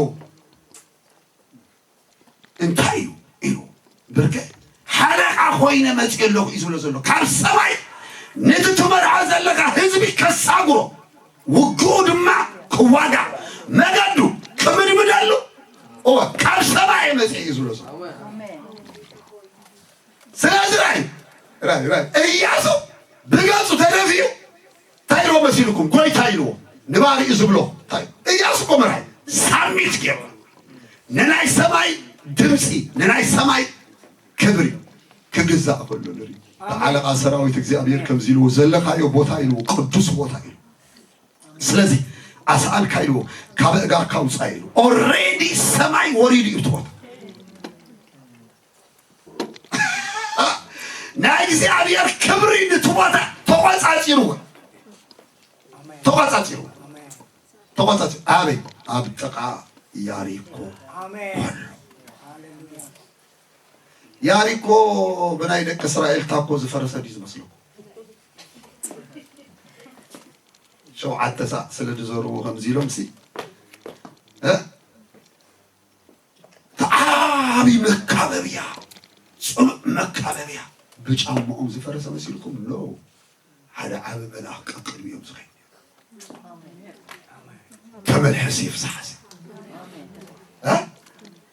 እንታይ እዩ?" ኢሉ። ብርከ ሓለቓ ኮይነ መጽየ ኣለኹ እዩ ዝብሎ ዘሎ። ካብ ሰማይ ነቲ ትመርዖ ዘለኻ ህዝቢ ከሳግሮ፣ ውግኡ ድማ ክዋጋ፣ መገዱ ክምድምደሉ፣ እወ፣ ካብ ሰማይ እየ መጽየ እዩ ዝብሎ ዘሎ። ስለዚ ራይ፣ ራይ፣ ራይ፣ እያሱ ብገጹ ተደፊኡ እንታይ ኢልዎ መሲልኩም? ጎይታ ኢልዎ። ንባሪኡ ዝብሎ እንታይ? እያሱ እኮ መራሒ ሳሚት ገይሩ። ንናይ ሰማይ ድምፂ፣ ንናይ ሰማይ ክብሪ ክግዛእ ከሎ ንርኢ። ኣሜን። ኣለቃ ሰራዊት እግዚኣብሔር ከምዚ ኢልዎ፣ ዘለኻዮ ቦታ ኢልዎ፣ ቅዱስ ቦታ ኢልዎ። ስለዚ ኣስኣልካ ኢልዎ፣ ካብ ኣእጋርካ ውፃእ ኢልዎ። ኦሬዲ ሰማይ ወሪዱ እዩ እቲ ቦታ። ናይ እግዚኣብሔር ክብሪ ነቲ ቦታ ተቆጻጺርዎ። ተቆጻጺርዎ። ተቆጻጺ ኣበይ? ኣብ ጥቃ ያሪኮ። ያሪኮ ብናይ ደቂ እስራኤል ታኮ ዝፈረሰ ድዩ ዝመስለኩም? ሸውዓተ ሳዕ ስለ ዝዘርዎ ከምዚ ኢሎም ሲ እ? እቲ ዓቢ መካበብያ፣ ጽኑዕ መካበብያ ብጫማኦም ዝፈረሰ መሲልኩም? ኖ፣ ሓደ ዓቢ መልኣኽ ቀቅድሚኦም ዝኸይድ ተመልሐ ሴፍ ዝሓዘ እ?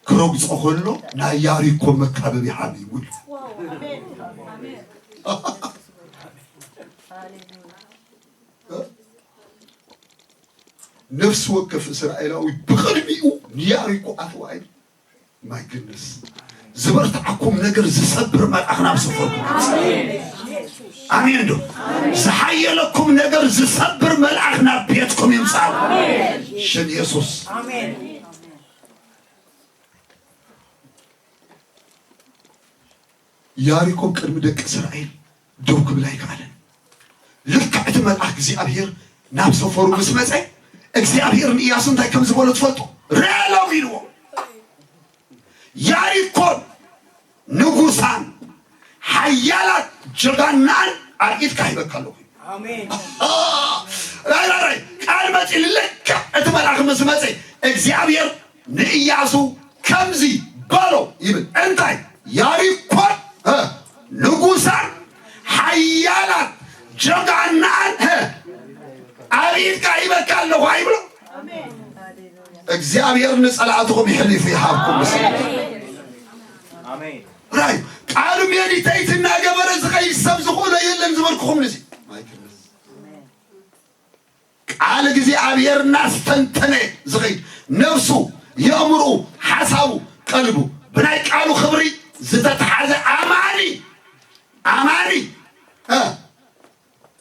ክረግጾ ከሎ ናይ ያሪኮ መካበብያ ዓቢ ይጉል ነፍሲ ወከፍ እስራኤላዊ ብቕድሚኡ ንያሪኮ ኣተዋ ኢሉ። ማይ ግድነስ ዝበርትዓኩም ነገር ዝሰብር መልኣኽ ናብ ሰፈርኩም። ኣሜን ዶ? ዝሓየለኩም ነገር ዝሰብር መልኣኽ ናብ ቤትኩም ይምጻእ። ሽም ኢየሱስ። ያሪኮ ቅድሚ ደቂ እስራኤል ደው ክብል ኣይከኣለን። ልክዕ እቲ መልኣኽ እግዚኣብሔር ናብ ሰፈሩ ምስ መጸ እግዚኣብሔር ንኢያሱ እንታይ ከም ዝበሎ ትፈልጡ? ርኣሎም ኢልዎ። ያሪኮን ንጉሳን ሓያላት ጀጋናን ኣብ ኢድካ ሂበካ ኣለኹ። ኣሜን። ራይ ራይ ራይ ቃል መጺ ልክዕ እቲ መልኣኽ ምስ መጸ እግዚኣብሔር ንኢያሱ ከምዚ በሎ ይብል። እንታይ? ያሪኮን እ፣ ንጉሳን ሓያላት ጀጋናን እ፣ ኣብ ኢድካ ሂበካ ኣለኹ ኣይብሎ። እግዚኣብሔር ንጸላእትኹም ይሕሊፉ ይሃብኩም። ምስ ኣሜን። ራይ ቃሉ ሜዲቴት እናገበረ ዝኸይድ ሰብ ዝኽእሎ የለን ዝበልኩኹም ንዚ ቃል እግዚኣብሔር እናስተንተነ ዝኸይድ ነፍሱ፣ የእምርኡ፣ ሓሳቡ፣ ቀልቡ ብናይ ቃሉ ክብሪ ዝተትሓዘ ኣማኒ፣ ኣማኒ እ፣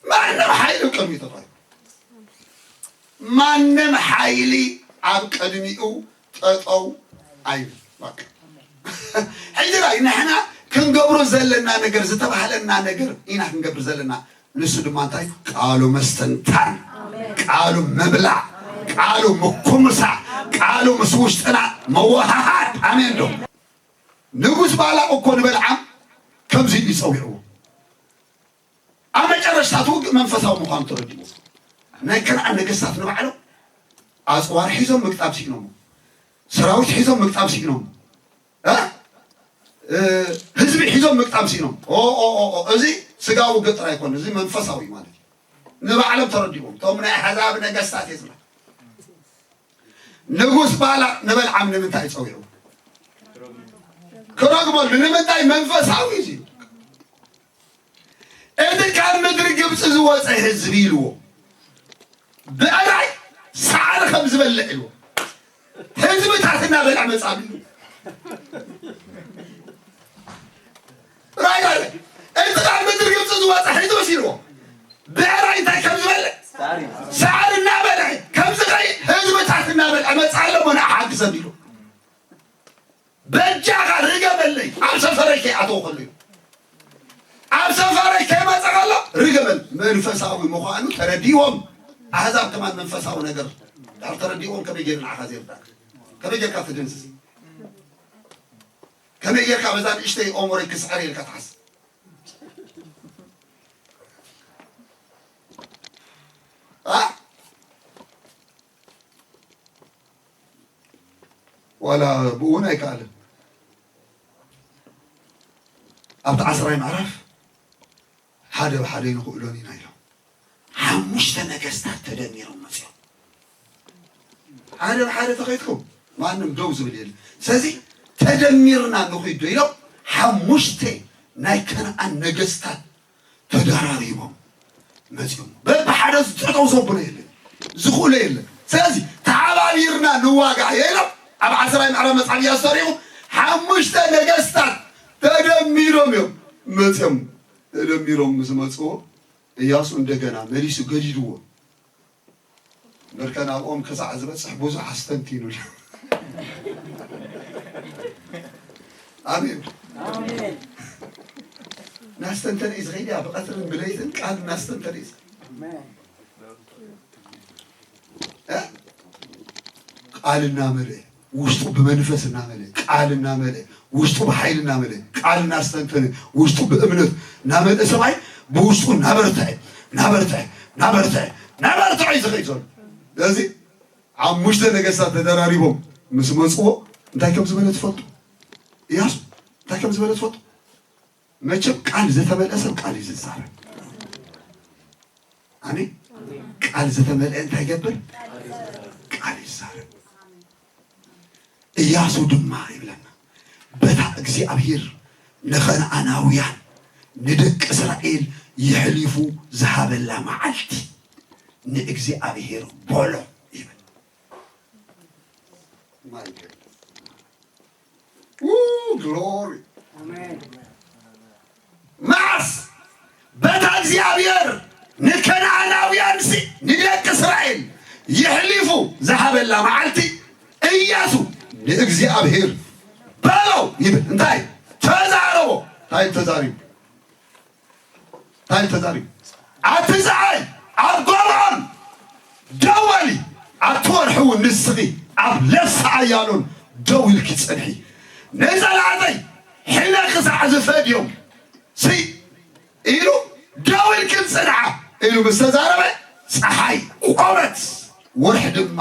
ማንም ሓይሊ ኣብ ቅድሚኡ ጠጠው ኣይብል። ማንም ሓይሊ ኣብ ቅድሚኡ ጠጠው ኣይብል። በቃ። ሕጂ ራይ ንሕና ክንገብሮ ዘለና ነገር፣ ዝተባህለና ነገር ኢና ክንገብር ዘለና። ንሱ ድማ እንታይ? ቃሉ መስተንታን፣ ቃሉ ምብላዕ፣ ቃሉ ምኩምሳ፣ ቃሉ ምስ ውሽጥና መወሃሃድ። ኣሜን ዶ? ንጉስ ባላቅ እኮ ንበልዓም ከምዚ ኢሉ ይጸዊዕዎ። ኣብ መጨረሽታ እቲ ውግእ መንፈሳዊ ምዃኑ ተረዲእዎ። ናይ ከነኣን ነገስታት ንባዕሎም ኣጽዋር ሒዞም ምግጣም ስኢኖም፣ ሰራዊት ሒዞም ምግጣም ስኢኖም፣ እ? እ፣ ህዝቢ ሒዞም ምግጣም ስኢኖም። ኦ፣ ኦ፣ ኦ፣ ኦ፣ እዚ ስጋዊ ውግእ ጥራይ ኣይኮነ፣ እዚ መንፈሳዊ ማለት እዩ። ንባዕሎም ተረዲእዎም። እቶም ናይ ኣሕዛብ ነገስታት እየ ዝብላ። ንጉስ ባላቅ ንበልዓም ንምንታይ ጸዊዑ? ክረግመሉ። ንምንታይ? መንፈሳዊ እዩ። እቲ ካብ ምድሪ ግብፂ ዝወፀ ህዝቢ ኢልዎ፣ ብዕራይ ሳዕሪ ከም ዝበልዕ ኢልዎ፣ ህዝብታት እናበልዐ መፃሉ ኢሉ። ራይ ራይ ራይ። እቲ ካብ ምድሪ ግብፂ ዝወፀ ህዝቢ ኢልዎ፣ ብዕራይ እንታይ ከም ዝበልዕ? ሳዕሪ እናበልዐ ከም ዝኸይድ ህዝብታት እናበልዐ መፃ ኣለሞ ንዓ ሓግዘኒ ኢሉ። በጃኻ ርገመለይ፣ ኣብ ሰፈረይ ከይኣተው ከሎ እዩ። ኣብ ሰፈረይ ከይመፀ ከሎ ርገመል። መንፈሳዊ ምዃኑ ተረዲዎም። ኣህዛብ ከማን መንፈሳዊ ነገር ዳር ተረዲዎም። ከመይ ገይሩ ንዓኻ ዘይርዳእካ? ከመይ ጌርካ ትድንዝዝ? ከመይ ጌርካ በዛ ንእሽተይ ኦሞረይ ክስዕር ኢልካ ትሓስብ? ኣ? ዋላ ብኡ እውን ኣይከኣልን። ኣብቲ ዓስራይ ምዕራፍ ሓደ ብሓደ ይንኽእሎን ኢና ኢሎም። ሓሙሽተ ነገስታት ተደሚሮም መፅኦም። ሓደ ብሓደ ተኸይድኩም ማንም ደው ዝብል የለን። ስለዚ ተደሚርና ንኺድ ዶ ኢሎም ሓሙሽተ ናይ ከነኣን ነገስታት ተደራሪቦም መፅኦም። በብሓደ ዝጠጠው ዘብሎ የለን፣ ዝኽእሎ የለን። ስለዚ ተሓባቢርና ንዋጋእ ኢሎም ኣብ ዓስራይ ምዕራፍ መፅሓፍ ኢያሱ ተሪኹ ሓሙሽተ ነገስታት ተደሚሮም እዮም መፅኦም። ተደሚሮም ምስ መፅዎ፣ እያሱ እንደገና መሊሱ ገዲድዎ። እምበርከ ናብኦም ክሳዕ ዝበፅሕ ብዙሕ ኣስተንቲኑሉ። ኣሜን። እናስተንተነ እዩ ዝኸይድ እያ፣ ብቐትርን ብለይትን ቃል እናስተንተነ እዩ ዝኸይድ። እ? ቃል እናመልአ፣ ውሽጡ ብመንፈስ እናመልአ፣ ቃል እናመልአ፣ ውሽጡ ብሓይሊ እናመልአ፣ ቃል እናስተንተነ፣ ውሽጡ ብእምነት እናመልአ ሰብኣይ ብውሽጡ እናበርትዐ፣ እናበርትዐ፣ እናበርትዐ፣ እናበርትዐ እዩ ዝኸይድ ዘሎ። ስለዚ ሓሙሽተ ነገስታት ተደራሪቦም ምስ መፅዎ እንታይ ከም ዝበለ ትፈልጡ? እያሱ እንታይ ከም ዝበለ ትፈልጡ? መቸም ቃል ዝተመልአ ሰብ ቃል እዩ ዝዛረብ። ኣሜን። ቃል ዝተመልአ እንታይ ይገብር? ቃል ይዛረብ። እያሱ ድማ ይብለና፣ በታ እግዚኣብሔር ንኸነኣናውያን ንደቂ እስራኤል የሕሊፉ ዝሃበላ መዓልቲ ንእግዚኣብሔር በሎ ይብል። ግሎሪ። መዓስ? በታ እግዚኣብሔር ንከነኣናውያንሲ ንደቂ እስራኤል የሕሊፉ ዝሃበላ መዓልቲ እያሱ ንእግዚኣብሔር በሎ ይብል። እንታይ ተዛረቦ? እንታይ ተዛሪቡ? እንታይ ተዛሪቡ? ኣቲ ፀዓይ ኣብ ጎብዖን ደው በሊ፣ ኣቲ ወርሒ እውን ንስኺ ኣብ ለሳ ኣያሎን ደው ኢልኪ ፅንሒ፣ ንፀላእተይ ሕነ ክሳዕ ዝፈድዮም ሲ ኢሉ ደው ኢልክን ፅንዓ ኢሉ ምስ ተዛረበ፣ ፀሓይ ቆመት፣ ወርሒ ድማ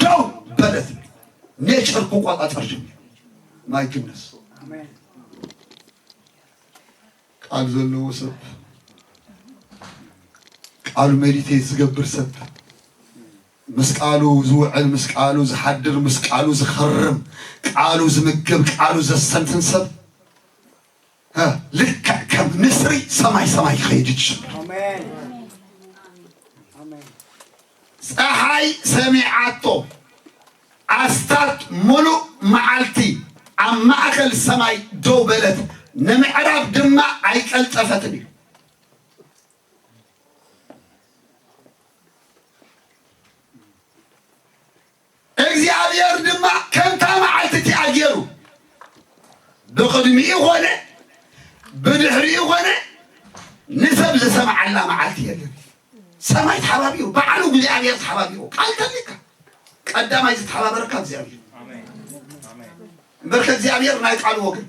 ደው በለት። ኔቸር ክቆፃፀር ጀሚሩ። ማይ ግነስ ቃል ዘለዎ ሰብ፣ ቃሉ ሜዲቴት ዝገብር ሰብ፣ ምስ ቃሉ ዝውዕል፣ ምስ ቃሉ ዝሓድር፣ ምስ ቃሉ ዝኸርም፣ ቃሉ ዝምገብ፣ ቃሉ ዘስተንትን ሰብ፣ እ፣ ልክዕ ከም ንስሪ ሰማይ ሰማይ ክኸይድ ይጅምር። ኣሜን። ኣሜን። ፀሓይ ሰሚዓቶ፣ ኣስታት ሙሉእ መዓልቲ ኣብ ማእኸል ሰማይ ደው በለት፣ ንምዕራብ ድማ ኣይቀልጠፈትን እዩ። እግዚኣብሔር ድማ ከምታ መዓልቲ እቲኣ ገይሩ፣ ብቕድሚኡ ኾነ ብድሕሪኡ ኾነ ንሰብ ዝሰምዓላ መዓልቲ የለን። ሰማይ ተሓባቢሩ፣ ባዕሉ እግዚኣብሔር ተሓባቢሩ። ቃል ተሊካ ቀዳማይ ዝተሓባበረካ እግዚኣብሔር። እምበር ከእግዚኣብሔር ናይ ቃሉ ወገን፣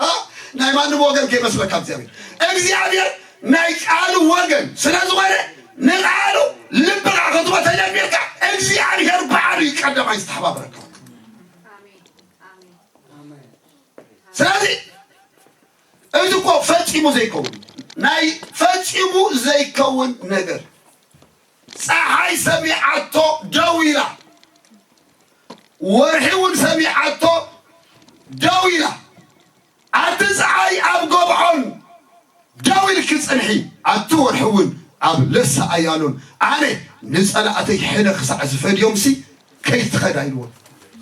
እ፣ ናይ ማንም ወገን ከይመስለካ እግዚኣብሔር። እግዚኣብሔር ናይ ቃሉ ወገን ስለ ዝኾነ፣ ንቃሉ ልብኻ ክትቦ ተጀሚርካ፣ እግዚኣብሔር ባዕሉ እዩ ቀዳማይ ዝተሓባበረካ። ስለዚ እዚ እኮ ፈጺሙ ዘይከውን፣ ናይ ፈጺሙ ዘይከውን ነገር። ፀሓይ ሰሚዓቶ ደው ኢላ፣ ወርሒ እውን ሰሚዓቶ ደው ኢላ። ኣቲ ፀሓይ ኣብ ገብዖን ደው ኢልኪ ፅንሒ፣ ኣቲ ወርሒ እውን ኣብ ለሳ ኣያሎን፣ ኣነ ንፀላእተይ ሕነ ክሳዕ ዝፈድዮምሲ ከይትኸዳ ኢልዎ።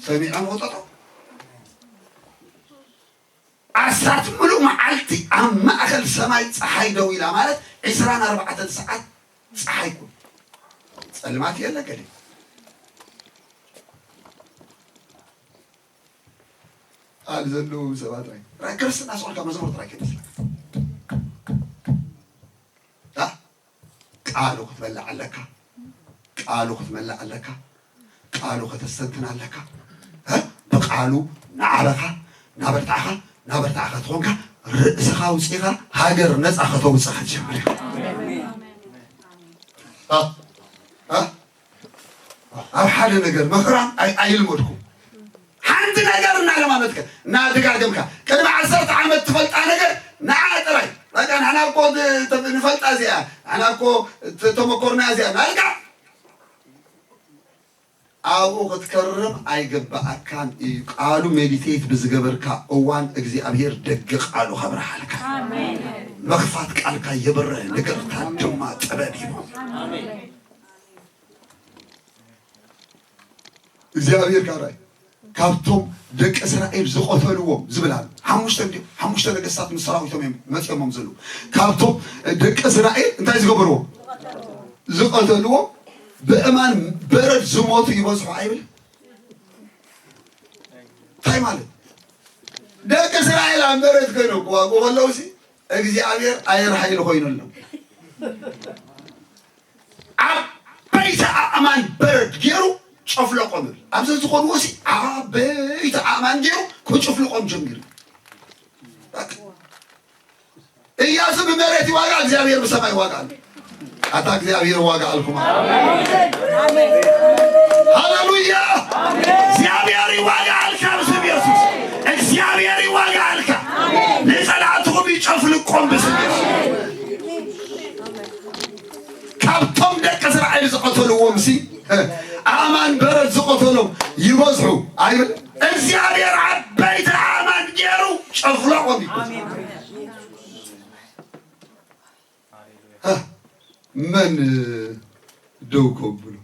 ሰሚዖም ወጠጦ። ኣስታት ምሉእ መዓልቲ ኣብ ማእኸል ሰማይ ፀሓይ ደው ኢላ ማለት ዒስራን ኣርባዕተን ሰዓት ፀሓይ ኩን። ጸልማት የለ ገለ። ቃል ዘለዎም ሰባት ጥራይ። ጥራይ ክርስትና ስቕ ኢልካ መዝሙር ጥራይ ከይመስለካ። እ? ቃሉ ክትበልዕ ኣለካ። ቃሉ ክትመልእ ኣለካ። ቃሉ ከተስተንትን ኣለካ። እ? ብቃሉ ናዕበኻ፣ ናበርታዕኻ፣ ናበርታዕኻ ትኾንካ፣ ርእስኻ ኣውጺእኻ ሃገር ነጻ ከተውጽእ ክትጀምር ኢኻ። እ? እ? ኣብ ሓደ ነገር ምኽራም ኣይ-፣ ኣይልመድኩም። ሓንቲ ነገር እናለማመድካ፣ እናደጋገምካ፣ ቅድሚ ዓሰርተ ዓመት ትፈልጣ ነገር ንዓ ጥራይ። በቃ ንሕና እኮ ት-፣ ት-፣ ንፈልጣ እዚኣ፣ ንሕና እኮ ት-፣ ተመኮርና እዚኣ እናልካ ኣብኡ ክትከርም ኣይግብኣካን እዩ። ቃሉ ሜዲቴት ብዝገበርካ እዋን እግዚኣብሔር ደገ ቃሉ ከብርሃልካ። ኣሜን። መኽፋት ቃልካ የብርህ፣ ንግርታት ድማ ጥበብ ይሁን። ኣሜን። እግዚኣብሔር ካራይ ካብቶም ደቂ እስራኤል ዝቐተልዎም ዝብል ኣሎ። ሓሙሽተ እንዲ-፣ ሓሙሽተ ነገስታት ምስ ሰራዊቶም እዮም መፂኦሞም ዘለዉ። ካብቶም ደቂ እስራኤል እንታይ ዝገበርዎም? ዝቐተልዎም ብእማን በረድ ዝሞቱ ይበዝሑ ኣይብል? እንታይ ማለት? ደቂ እስራኤል ኣብ በረድ ኮይኖም ክዋግኡ ከለዉ ሲ እግዚኣብሔር ኣየር ሓይሊ ኮይኑሎም። ዓበይቲ ኣእማን በረድ ገይሩ ጨፍለቆም ይብል። ኣብዚ ዝኾንዎ ሲ ዓበይቲ ኣእማን ገይሩ ክጭፍልቆም ጀሚሩ። በቃ። ኢያሱ ብመሬት ይዋጋ፣ እግዚኣብሔር ብሰማይ ይዋጋ ኣሎ። ኣታ እግዚኣብሔር ይዋጋ ኣልኩም። ሃሌሉያ። እግዚኣብሔር ይዋጋ ኣልካ ብስም ኢየሱስ። እግዚኣብሔር ይዋጋ ኣልካ። ንጸላእትኹም ይጨፍልቆም ብስም ኢየሱስ። ካብቶም ደቂ እስራኤል ዝቐተልዎም ሲ ኣእማን በረድ ዝቐተሎም ይበዝሑ ኣይብል? እግዚኣብሔር ዓበይቲ ኣእማን ገይሩ ጨፍለቆም ይበዝሑ። መን ደው ከብሎ?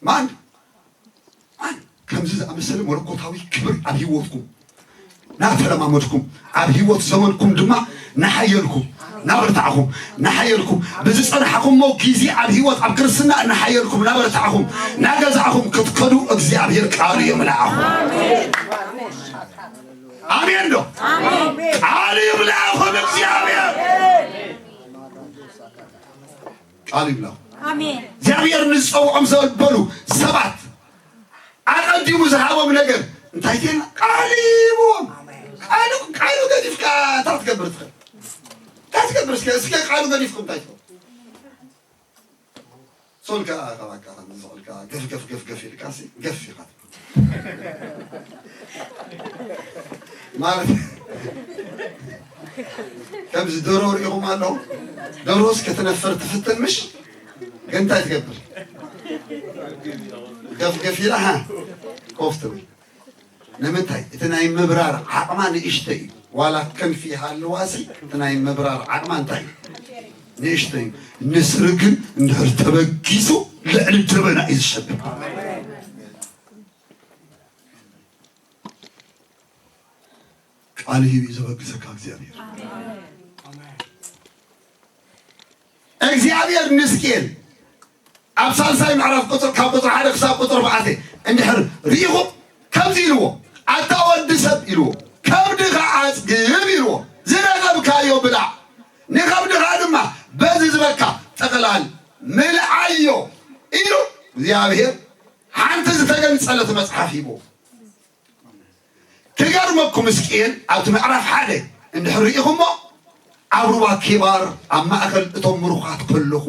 ማን? ማን? ከምዚ ዝኣመሰለ መለኮታዊ ክብሪ ኣብ ህይወትኩም ናተለማመድኩም፣ ኣብ ህይወት ዘመንኩም ድማ ናሓየልኩም ናበርታዕኹም፣ ናሓየልኩም ብዝጸናሕኩሞ ግዜ ኣብ ህይወት ኣብ ክርስትና ናሓየልኩም ናበርታዕኹም ናገዛእኹም ክትከዱ እግዚኣብሔር ቃሉ ይምላኣኹም። ኣሜን ዶ? ቃሉ ይምላኣኹም እግዚኣብሔር። ቃሉ ይብላ። ኣሜን። እግዚኣብሔር ንዝጸውዖም ዘበሉ ሰባት ኣቐዲሙ ዝሃቦም ነገር እንታይ ቴና? ቃሉ ይህብዎም። ቃሉ፣ ቃሉ ገዲፍካ እንታይ ትገብር ትኽእል? እንታይ ትገብር? እስከ፣ እስከ ቃሉ ገዲፍኩም እንታይ ትገብር? ሶልካ ካባካ ዝቕልካ ገፍ፣ ገፍ፣ ገፍ፣ ገፍ ኢልካ ሲ፣ ገፍ ኢኻ ትብል። ማለት ከምዚ ደሮ ርኢኹም ኣለኹም? ደሮስ ክትነፍር ትፍትን ምሽ? ግን እንታይ ትገብር? ገፍገፍ ኢላ፣ ሃ፣ ኮፍ ትብል። ንምንታይ? እቲ ናይ ምብራር ዓቕማ ንእሽቶ እዩ። ዋላ ክንፊ ይሃልዋሲ፣ እቲ ናይ ምብራር ዓቕማ እንታይ እዩ? ንእሽቶ እዩ። ንስሪ ግን እንድሕር ተበጊሱ ልዕሊ ደበና እዩ ዝሸብብ። ቃል ሂብ እዩ ዘበግሰካ እግዚኣብሔር። እግዚኣብሔር ንሕዝቅኤል ኣብ ሳልሳይ ምዕራፍ ቁጽሪ፣ ካብ ቁጽሪ ሓደ ክሳብ ቁጽሪ ኣርባዕተ እንድሕር ርኢኹም ከምዚ ኢልዎ፣ ኣታ ወዲ ሰብ ኢልዎ፣ ከብድኻ ኣጽግብ ኢልዎ፣ ዝረኸብካዮ ብላዕ፣ ንኸብድኻ ድማ በዚ ዝበካ ጥቕላል ምልዓዮ ኢሉ እግዚኣብሔር ሓንቲ ዝተገንጸለት መጽሓፍ ሂብዎ። ክገርመኩም ሕዝቅኤል ኣብቲ ምዕራፍ ሓደ እንድሕር ርኢኹሞ ኣብ ሩባ ኬባር ኣብ ማእከል እቶም ምሩኻት ከለኹ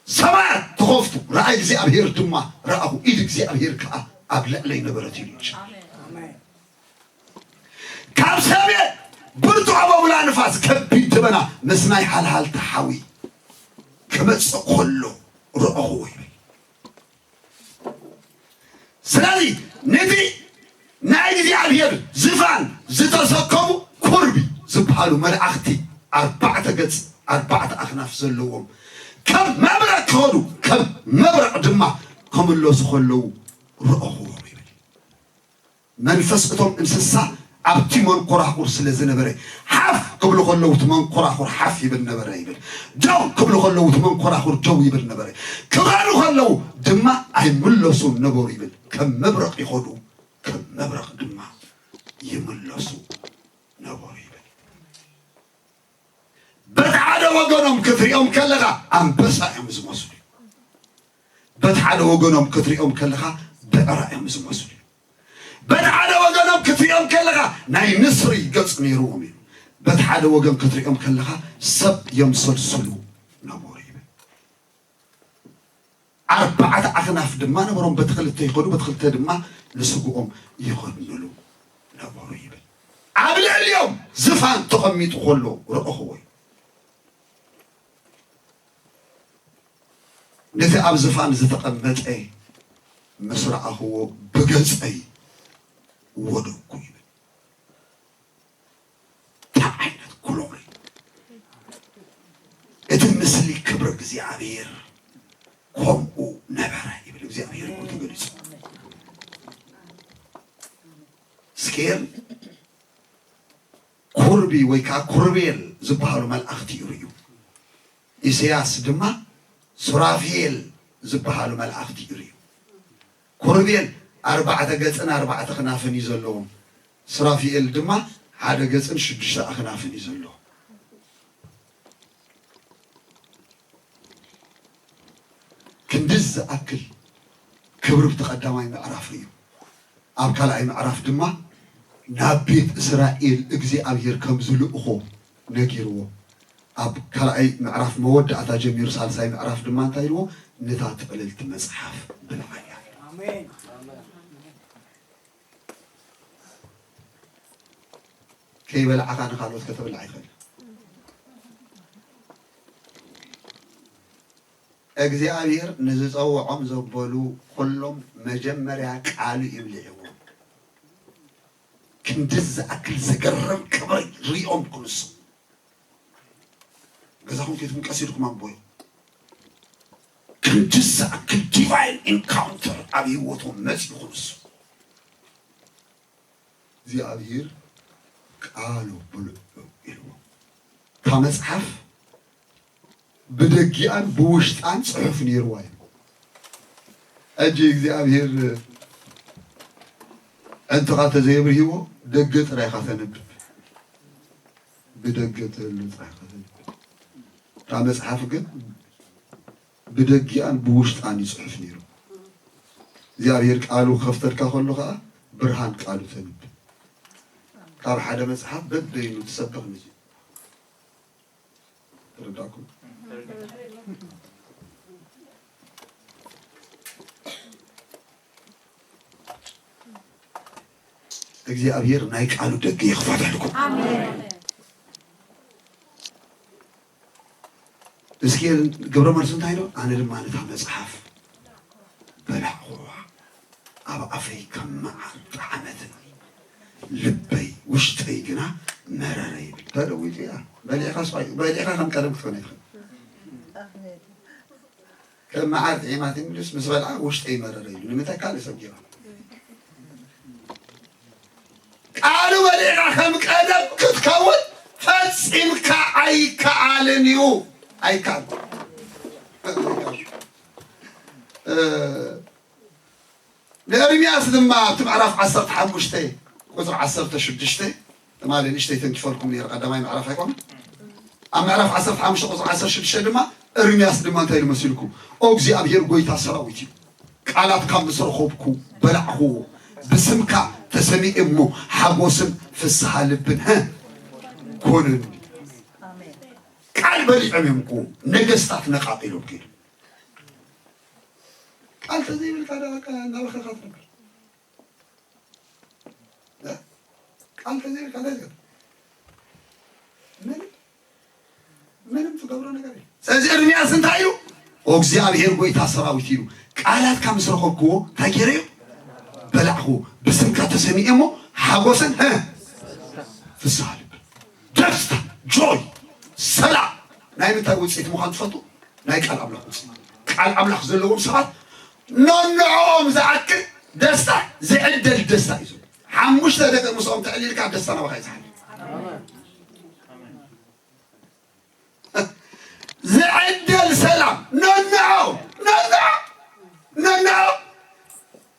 ሰማያት ተኸፍቱ፣ ራእይ እግዚኣብሔር ድማ ረኣኹ፣ ኢድ እግዚኣብሔር ከኣ ኣብ ልዕለይ ነበረት ኢሉ ይብል። ካብ ሰሜን ብርቱዕ ኣቦብላ ንፋስ ከቢድ ደበና ምስ ናይ ሃልሃልታ ሓዊ ክመጽእ ከሎ ረኣኹዎ ይብል። ስለዚ ነቲ ናይ እግዚኣብሔር ዝፋን ዝተሰከሙ ኩርቢ ዝበሃሉ መላእኽቲ ኣርባዕተ ገጽ ኣርባዕተ ኣኽናፍ ዘለዎም ከም መብረቕ ክኸዱ ከም መብረቕ ድማ ክምለሱ ከለዉ ረኣኹዎም ይብል። መንፈስ እቶም እንስሳ ኣብቲ መንኮራኹር ስለ ዝነበረ ሓፍ ክብሉ ከለዉ እቲ መንኮራኹር ሓፍ ይብል ነበረ ይብል። ደው ክብሉ ከለዉ እቲ መንኮራኹር ደው ይብል ነበረ። ክኸዱ ከለዉ ድማ ኣይምለሱን ነበሩ ይብል። ከም መብረቕ ይኸዱ ከም መብረቕ ድማ ይምለሱ ነበሩ ይብል። በቲ ሓደ ወገኖም ክትሪኦም ከለኻ ኣንበሳ እዮም ዝመስሉ። በቲ ሓደ ወገኖም ክትሪኦም ከለኻ ብዕራ እዮም ዝመስሉ። በቲ ሓደ ወገኖም ክትሪኦም ከለኻ ናይ ንስሪ ገጽ ነይርዎም እዩ። በቲ ሓደ ወገን ክትሪኦም ከለኻ ሰብ የምሰልስሉ ነበሩ ይብል። ኣርባዕተ ኣኽናፍ ድማ ነበሮም፣ በቲ ክልተ ይኸዱ፣ በቲ ክልተ ድማ ንስግኦም ይኸድንሉ ነበሩ ይብል። ኣብ ልዕሊኦም ዝፋን ተቐሚጡ ከሎ ረእኽዎ እዩ። ነቲ ኣብ ዝፋን ዝተቐመጠ ምስ ረኣኽዎ ብገጸይ ወደቅኩ ይብል። እንታይ ዓይነት ግሎሪ! እቲ ምስሊ ክብሪ እግዚኣብሔር ከምኡ ነበረ ይብል እግዚኣብሔር እኮ ተገሊጹ። ሱራፌል ኩርቢ ወይ ከዓ ኩርቤል ዝበሃሉ መላእኽቲ እዩ ርእዩ። ኢሳያስ ድማ ሱራፌል ዝበሃሉ መላእኽቲ እዩ ርእዩ። ኩርቤል ኣርባዕተ ገጽን ኣርባዕተ ክናፍን እዩ ዘለዎም። ሱራፌል ድማ ሓደ ገጽን ሽዱሽተ ኣኽናፍን እዩ ዘለዎ። ክንድዚ ዝኣክል ክብሪ ብቲ ቀዳማይ ምዕራፍ እዩ። ኣብ ካልኣይ ምዕራፍ ድማ ናብ ቤት እስራኤል እግዚኣብሔር ከም ዝልእኾ ነጊርዎ። ኣብ ካልኣይ ምዕራፍ መወዳእታ ጀሚሩ ሳልሳይ ምዕራፍ ድማ እንታይ ኢልዎ? ነታ ጥዕልልቲ መጽሓፍ ብልዓያ። ኣሜን። ከይበላዕኻ ንኻልኦት ከተብልዕ ኣይኽእል። እግዚኣብሔር ንዝጸውዖም ዘበሉ ኩሎም መጀመርያ ቃሉ ይብልዕዎም። ክንድዚ ዝኣክል ዘገርም ክብሪ ሪኦም ክንሱ ገዛኹም ኬትኩም ቀሲድኩም ኣቦይ ክንድዚ ዝኣክል ዲቫይን ኢንካውንተር ኣብ ህይወቶም መጺኡ ክንሱ እግዚኣብሔር ቃሉ ብልዑ ኢልዎ። እታ መጽሓፍ ብደጊኣን ብውሽጣን ጽሑፍ ነይርዋ እዩ። ሕጂ እግዚኣብሔር ዕንትኻ ተዘየብርሂዎ ደገ ጥራይኻ ተንብብ። ብደገ ትህሉ ጥራይኻ ተንብብ። እታ መጽሓፍ ግን ብደጊኣን ብውሽጣን ይጽሑፍ ነይሩ። እግዚኣብሔር ቃሉ ከፍተልካ ከሎ ከዓ ብርሃን ቃሉ ተንብ። ካብ ሓደ መጽሓፍ በበይኑ ትሰብኽ ንዚ ተረዳእኩም? እግዚኣብሔር ናይ ቃሉ ደገ ይኽፈተልኩም። ኣሜን። እስኪ ግብረ መልሱ እንታይ ነው? ኣነ ድማ ነታ መጽሓፍ በላዕኹዋ፣ ኣብ ኣፈይ ከም መዓር ጠዓመትኒ፣ ልበይ ውሽጠይ ግና መረረ ይብል። ተለዊጡ እያ። በሊዕኻ ስቕ ኢሉ፣ በሊዕኻ ከም ቀደም ክትኮን ኣይትኽእል። ከም መዓር ጥዒማትኒ ኢሉስ ምስ በልዓ ውሽጠይ መረረ ኢሉ። ንምንታይ ካልእ ሰብ ገይሩ? ቃሉ በሊዕኻ ከም ቀደም ክትከውን ፈጺምካ ኣይከኣልን እዩ። ኣይከኣልን። እ፣ ንኤርምያስ ድማ ኣብቲ ምዕራፍ ዓሰርተ ሓሙሽተ ቁጽሪ ዓሰርተ ሽዱሽተ ትማሊ ንእሽተይ ተንኪፈልኩም ነይረ፣ ቀዳማይ ምዕራፍ ኣይኮነን? ኣብ ምዕራፍ ዓሰርተ ሓሙሽተ ቁጽሪ ዓሰርተ ሽዱሽተ ድማ ኤርምያስ ድማ እንታይ ኢሉ መሲልኩም? ኦ እግዚኣብሔር ጐይታ ሰራዊት እዩ፣ ቃላትካ ምስ ረኸብኩ በላዕኹዎ፣ ብስምካ ተሰሚዐ እሞ ሓጎስን ፍስሃ ልብን፣ ሀ፣ ኮነኒ። ቃል በሊዖም እዮም እኮ ነገስታት ነቓቒሎም ከይዶም። ቃል ተዘይብልካ ደኣ እናበኸኻ ትነብር። እ? ቃል ተዘይብልካ እንታይ ትገብር? ምንም፣ ምንም ትገብሮ ነገር የለም። ስለዚ ኤርምያስ እንታይ ኢሉ? ኦ እግዚኣብሔር ጐይታ ሰራዊት ኢሉ፣ ቃላትካ ምስ ረኸብክዎ እንታይ ገይረ እዩ? በላዕኹ፣ ብስምካ ተሰሚዐ እሞ ሓጎስን፣ እ፣ ፍስሃ ልብ፣ ደስታ፣ ጆይ፣ ሰላም ናይ ምንታይ ውፅኢት ምዃን ትፈልጡ? ናይ ቃል ኣምላኽ ውፅኢት። ቃል ኣምላኽ ዘለዎም ሰባት ነንዕኦም ዝኣክል ደስታ ዝዕደል ደስታ እዩ ዘሎ። ሓሙሽተ ደቂ ምስኦም ተዕሊልካ ደስታ ናባኻ እዩ ዝሓልፍ። ዝዕደል ሰላም ነንዕኦም፣ ነንዕኦም፣ ነንዕኦም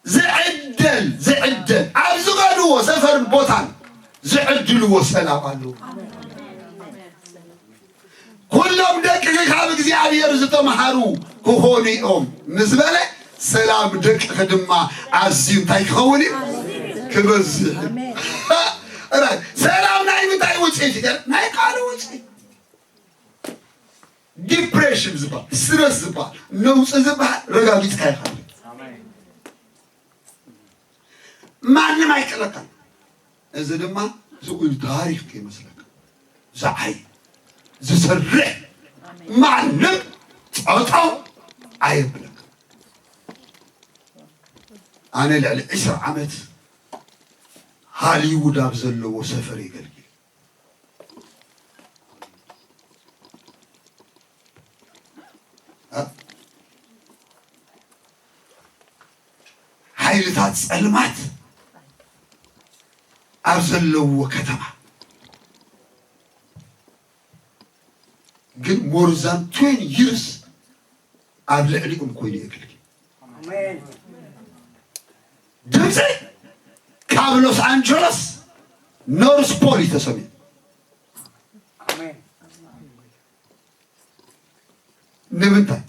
ዝዕደል፣ ዝዕደል ኣብ ዝኸድዎ ሰፈርን ቦታን ዝዕድልዎ ሰላም ኣለዎ። ኩሎም ደቅኺ ካብ እግዚኣብሔር ዝተምሃሩ ክኾኑ እዮም ምስ በለ፣ ሰላም ደቅኺ ድማ ኣዝዩ እንታይ ክኸውን እዩ? ክበዝሕ እዩ። ኣሜን። ራይ፣ ሰላም ናይ ምንታይ ውፅኢት እዩ? ናይ ቃሉ ውፅኢት። ዲፕሬሽን ዝበሃል፣ ስትረስ ዝበሃል፣ ነውፂ ዝበሃል ረጋጊፅካ ኢኻ። ኣሜን። ማንም ኣይክእለካን። እዚ ድማ ስኡል ታሪኽ ከይመስለካ። ዝዓይ፣ ዝሰርሕ፣ ማንም ጠጠው ኣየብለካ። ኣነ ልዕሊ ዕስራ ዓመት ሃሊውድ ኣብ ዘለዎ ሰፈር የገልግል። እ? ሓይልታት ጸልማት ኣብ ዘለዎ ከተማ ግን more than twenty years ኣብ ልዕሊኦም ኮይኑ የገልግል። ድምፂ ካብ ሎስ ኣንጀለስ ኖርዝ ፖል እዩ ተሰሚዑ። ንምንታይ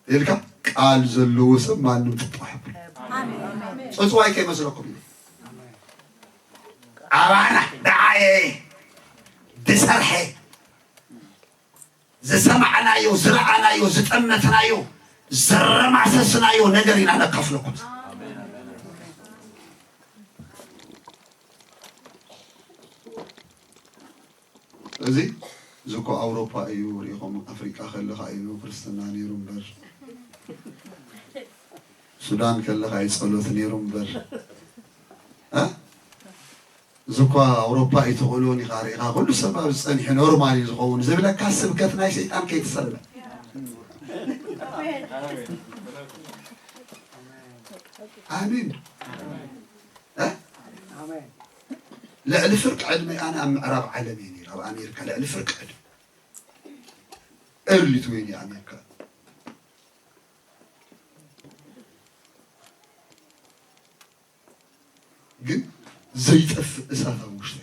ኢልካ ቃል ዘለዎ ሰብ ማንም ጥጣሕ ጽጽዋይ ከይመስለኩም እዩ። ኣባና ደዓየ ዝሰርሐ ዝሰማዕናዮ ዝረኣናዮ ዝጠመትናዮ ዘረማሰስናዮ ነገር ኢና ነካፍለኩም። እዚ ዝኮ ኣውሮፓ እዩ ሪኢኹም ኣፍሪቃ ከለካ እዩ ክርስትና ነይሩ እምበር ሱዳን ከለካ እዩ ጸሎት ነይሩ እምበር እ ዝኳ ኣውሮፓ ኣይትኽእሉን ኢኻ ርኢኻ ኩሉ ሰብ ኣብ ዝጸኒሑ ኖርማል እዩ ዝኸውን ዝብለካ ስብከት ናይ ሰይጣን ከይትሰምዕ። ኣሜን። እ? ልዕሊ ፍርቂ ዕድመ ኣነ ኣብ ምዕራብ ዓለም እየ ነይረ ኣብ ኣሜሪካ ልዕሊ ፍርቂ ዕድመ ኤርሊ ትወይኒ ኣሜሪካ ግን ዘይጠፍእ እሳት ኣብ ውሽጢ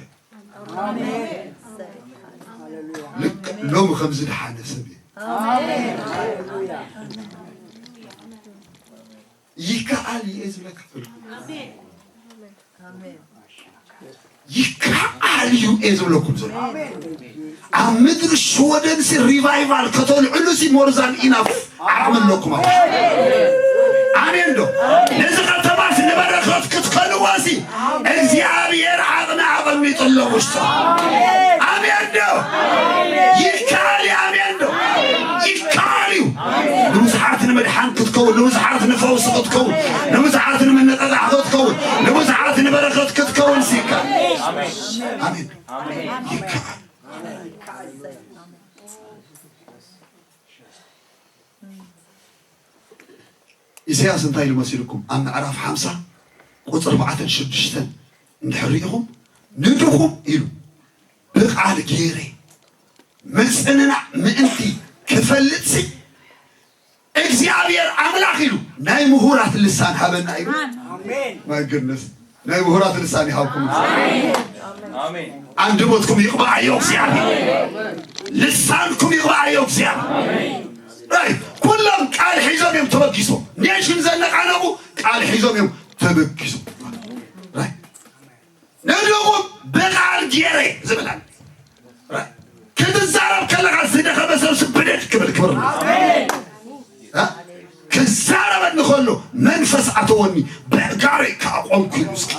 ልክ ሎሚ ከም ዝደሓነ ሰብ እየ ይከኣል እየ ዝብለካ ይከኣል እዩ እየ ዝብለኩም ዘሎ ኣብ ምድሪ ሽወደን ሲ ሪቫይቫል ከተልዕሉ ሲ more than enough ዓቕሚ ኣለኩም ኣብ ኣሜን ዶ ነዚ ከተማስ ንበረኸት ክትከልዋ ሲ እግዚኣብሔር ዓቕሚ ኣቐሚጡ ኣሎ ውሽጡ ኣሜን ዶ ይከኣል እዩ ኣሜን ዶ ይከኣል እዩ ንብዙሓት ንምድሓን ክትከውን ንብዙሓት ንፈውሲ ክትከውን ንብዙሓት ንምንቕቓሕ ክትከውን ንብዙሓት ንበረኸት ክትከውን ሲ ይከኣል ኣሜን ይከኣል ኢሳያስ እንታይ ኢሉ መሲልኩም ኣብ ምዕራፍ ሓምሳ ቁፅሪ ኣርባዕተን ሽዱሽተን እንድሕር ርኢኹም ንድኹም ኢሉ ብቃል ገይረ ምፅንናዕ ምእንቲ ክፈልጥሲ እግዚኣብሔር ኣምላኽ ኢሉ ናይ ምሁራት ልሳን ሃበና ኢሉ my goodness ናይ ምሁራት ልሳን ይሃብኩም ኣሜን። ኣንደበትኩም ይቕባኣዮ እግዚኣብሔር ልሳንኩም ይቕባኣዮ እግዚኣብሔር ኩሎም ቃል ሒዞም እዮም ተበጊሶም ኔሽን ዘነቃነቁ ቃል ሒዞም እዮም ተበጊሶም ንድኹም ብቃል ገይረ ዝብላል ክትዛረብ ከለኻ ዝደኸመ ሰብ ስብድድ ክብል ክብር ክዛረበኒ ከሎ መንፈስ ኣተወኒ በእጋሪ ከዓ ቆምኩ ኢሉ እስኪ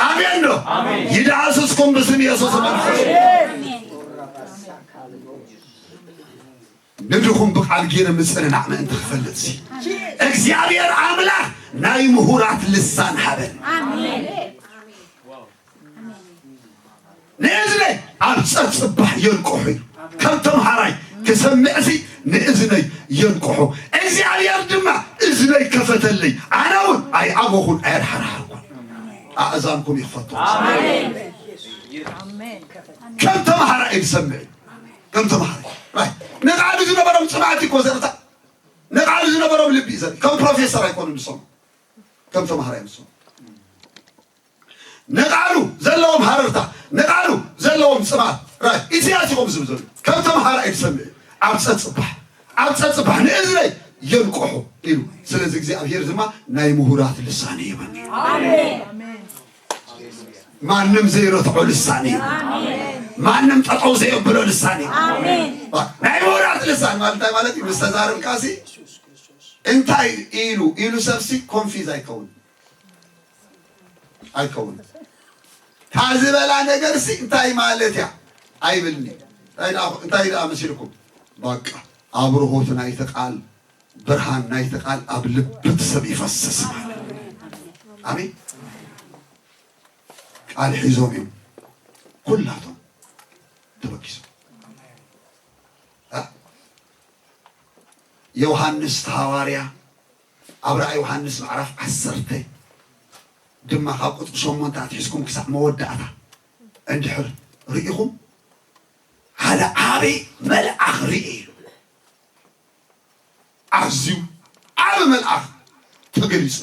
ኣሜን ዶ ይዳስስኩም ብስም የሱስ መንፈስ ንድኹም ብቃል ገይረ ምፅንናዕ ምእንቲ ክፈልጥ ሲ እግዚኣብሔር ኣምላኽ ናይ ምሁራት ልሳን ሃበን ንእዝነይ ኣብ ጸጽባሕ የንቅሑ እዩ ከም ተምሃራይ ክሰምዕሲ ንእዝነይ የንቅሑ እግዚኣብሔር ድማ እዝነይ ከፈተለይ ኣነ እውን ኣይኣጎኹን ኣየድሓርሓርኩን ኣእዛንኩም ይኽፈቶ ከም ተምሃራይ ዝሰምዕ እዩ ከም ተምሃራይ ንቃሉ ዝነበሮም ጽማእቲ እኮ ዘርታ ንቃሉ ዝነበሮም ልቢ ዘር ከም ፕሮፌሰር ኣይኮኑ ንሶም ከም ተምሃራይ ንሶም ንቃሉ ዘለዎም ሃረርታ ንቃሉ ዘለዎም ጽማት ራይ ኢሳያስ ይኹም ዝብል ዘሎ ከም ተምሃራ እዩ ዝሰምዕ ኣብ ጸጽባሕ ኣብ ጸጽባሕ ንእዝነይ የንቅሑ ኢሉ ስለዚ እግዚኣብሔር ድማ ናይ ምሁራት ልሳን ይበኒ ማንም ዘይረትዖ ልሳን እዩ ማንም ጠጠው ዘየብሎ ልሳን እዩ ናይ ምሁራት ልሳን ማለት እንታይ ማለት እዩ ምስ ተዛረብካሲ እንታይ ኢሉ ኢሉ ሰብሲ ኮንፊዝ ኣይከውን ኣይከውን ታዝበላ ነገርሲ እንታይ ማለት እያ ኣይብልኒ እንታይ ደኣ መሲልኩም በቃ ኣብርሆት ናይቲ ቃል ብርሃን ናይቲ ቃል ኣብ ልብት ሰብ ይፈስስ ማለት ኣሜን ቃል ሒዞም እዮም ኩላቶም ተበጊሶም ዮሃንስ ተሃዋርያ ኣብ ራእይ ዮሃንስ ምዕራፍ ዓሰርተ ድማ ካብ ቁፅሪ ሸሞንተ ኣትሒዝኩም ክሳዕ መወዳእታ እንድሕር ርኢኹም፣ ሓደ ዓብዪ መልኣኽ ርኢ ኢሉ። ኣዝዩ ዓቢ መልኣኽ ተገሊጹ።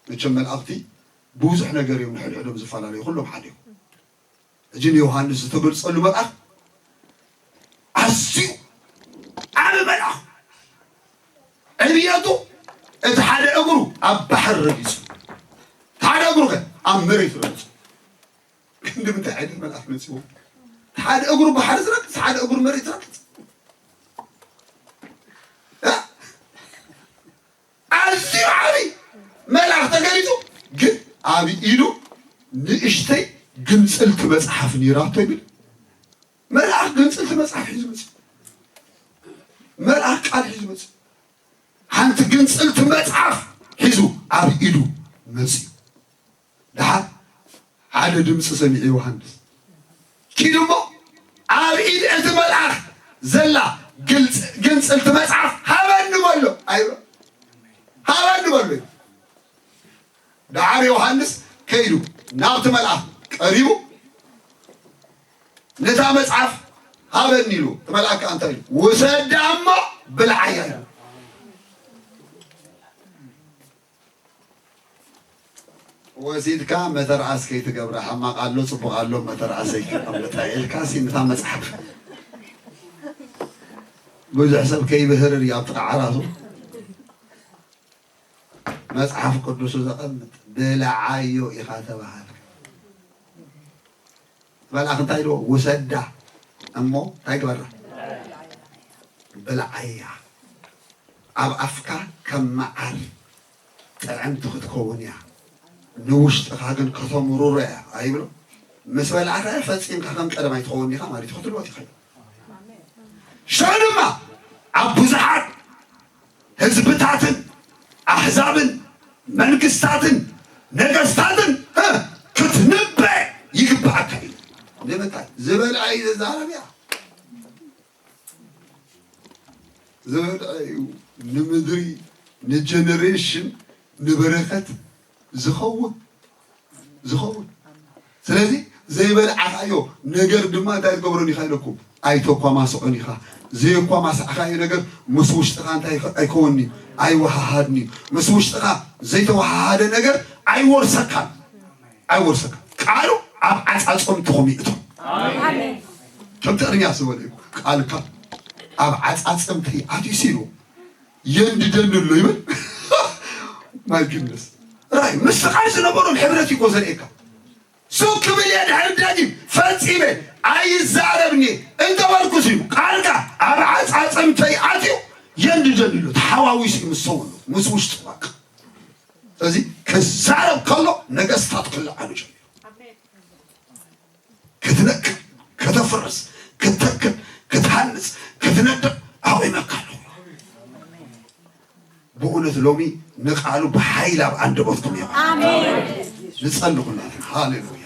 መቸም መላእኽቲ ብዙሕ ነገር እዮም ንሕድሕዶም ዝፈላለዩ፣ ኩሎም ሓደ እዮም። ሕጂ ንዮሃንስ ዝተገልጸሉ መልኣኽ ኣዝዩ ዓቢ መልኣኽ፣ ዕብየቱ እቲ ሓደ እግሩ ኣብ ባሕሪ ረጊጹ፣ እቲ ሓደ እግሩ ከ ኣብ መሬት ረጊጹ። ክንዲ ምንታይ ዓይነት መልኣኽ መጺዎ? ሓደ እግሩ ባሕሪ ዝረግጽ፣ ሓደ እግሩ መሬት ዝረግጽ። እ? ኣዝዩ ዓቢ መልኣኽ ተገሊጹ፣ ግን ኣብ ኢዱ ንእሽተይ ግንጽልቲ መጽሓፍ ነይራቶ ይብል። መልኣኽ ግንጽልቲ መጽሓፍ ሒዙ መጽኡ። መልኣኽ ቃል ሒዙ መጽኡ። ሓንቲ ግንጽልቲ መጽሓፍ ሒዙ ኣብ ኢዱ መጽኡ። ደሓር ሓደ ድምፂ ሰሚዑ ዮሃንስ፣ ኪድ እሞ ኣብ ኢድ እቲ መልኣኽ ዘላ ግልጽ-፣ ግንጽልቲ መጽሓፍ ሃበኒ በሎ። ኣይበ-፣ ሃበኒ በሎ። ደሓር ዮሃንስ ከይዱ ናብቲ መልኣኽ ቀሪቡ፣ ነታ መጽሓፍ ሃበኒ ኢሉ። እቲ መልኣኽ ከኣ እንታይ ኢሉ? ውሰዳ እሞ ብልዓያ ኢሉ። ወሲድካ መተርኣስ ከይትገብራ፣ ሕማቕ ኣሎ ጽቡቕ ኣሎ መተርኣሰይ ከቐምጣ ኢልካ ሲ ነታ መጽሓፍ። ብዙሕ ሰብ ከይብህርር እዩ ኣብ ጥቓ ዓራቱ መጽሓፍ ቅዱሱ ዘቐምጥ። ብልዓዮ ኢኻ ተባሃልካ። መልኣኽ እንታይ ኢልዎ? ውሰዳ እሞ እንታይ ግበራ? ብልዓያ። ኣብ ኣፍካ ከም መዓር ጥዕምቲ ክትከውን እያ፣ ንውሽጥኻ ግን ከተምርሮ እያ ኣይብሎ? ምስ በላዕካ ፈጺምካ ከም ቀደም ኣይትኸውን ኢኻ ማለት እዩ። ክትልወጥ ኢኻ። ሽዑ ድማ ኣብ ብዙሓት ህዝብታትን ኣህዛብን መንግስታትን ነገስታትን፣ እ፣ ክትንበ ይግባኣካ እዩ። ንምንታይ? ዝበልዐ እዩ ዝዛረብ እያ። ዝበልዐ እዩ ንምድሪ፣ ንጀነሬሽን፣ ንበረከት ዝኸውን፣ ዝኸውን። ስለዚ ዘይበልዓኻዮ ነገር ድማ እንታይ ትገብሮን ኢኻ ኢለኩም? ኣይተኳማስዖን ኢኻ። ዘየኳማስዕኻዮ ነገር ምስ ውሽጥኻ እንታይ ይኸ-፣ ኣይከወንን'ዩ፣ ኣይወሃሃድን'ዩ። ምስ ውሽጥኻ ዘይተወሃሃደ ነገር ኣይወርሰካን፣ ኣይወርሰካን። ቃሉ ኣብ ዓጻጸምትኹም ይእቶ። ኣሜን። ከምቲ ቅድሚያ ዝበለ እዩ፣ ቃልካ ኣብ ዓጻጸምተይ ኣትዩሲ ኢሉ የንድደኒ ኣሎ ይብል። My goodness። ራይ፣ ምስቲ ቃል ዝነበሮም ሕብረት እዩ እኮ ዘርእየካ። ሱቅ ክብል እየ ድሕሪ ዳጊም ፈጺመ ኣይዛረብን እየ እንተበልኩስ እዩ ቃልካ ኣብ ዓጻጸምተይ ኣትዩ የንድደኒ ኣሎ። ተሓዋዊሱ እዩ ምስ ሰው ኣሎ፣ ምስ ውሽጡ በቃ። ስለዚ ክዛረብ ከሎ ነገስታት ክለዓሉ ጀሚሩ። ክትነቅል፣ ከተፍርስ፣ ክትተክል፣ ክትሃንጽ፣ ክትነድቕ ኣቑመካ ኣለኹ። ብእውነት ሎሚ ንቃሉ ብሓይሊ ኣብ ኣንደበትኩም ይኹን። ኣሜን። ንጸሊ ኩላትና። ሃሌሉያ።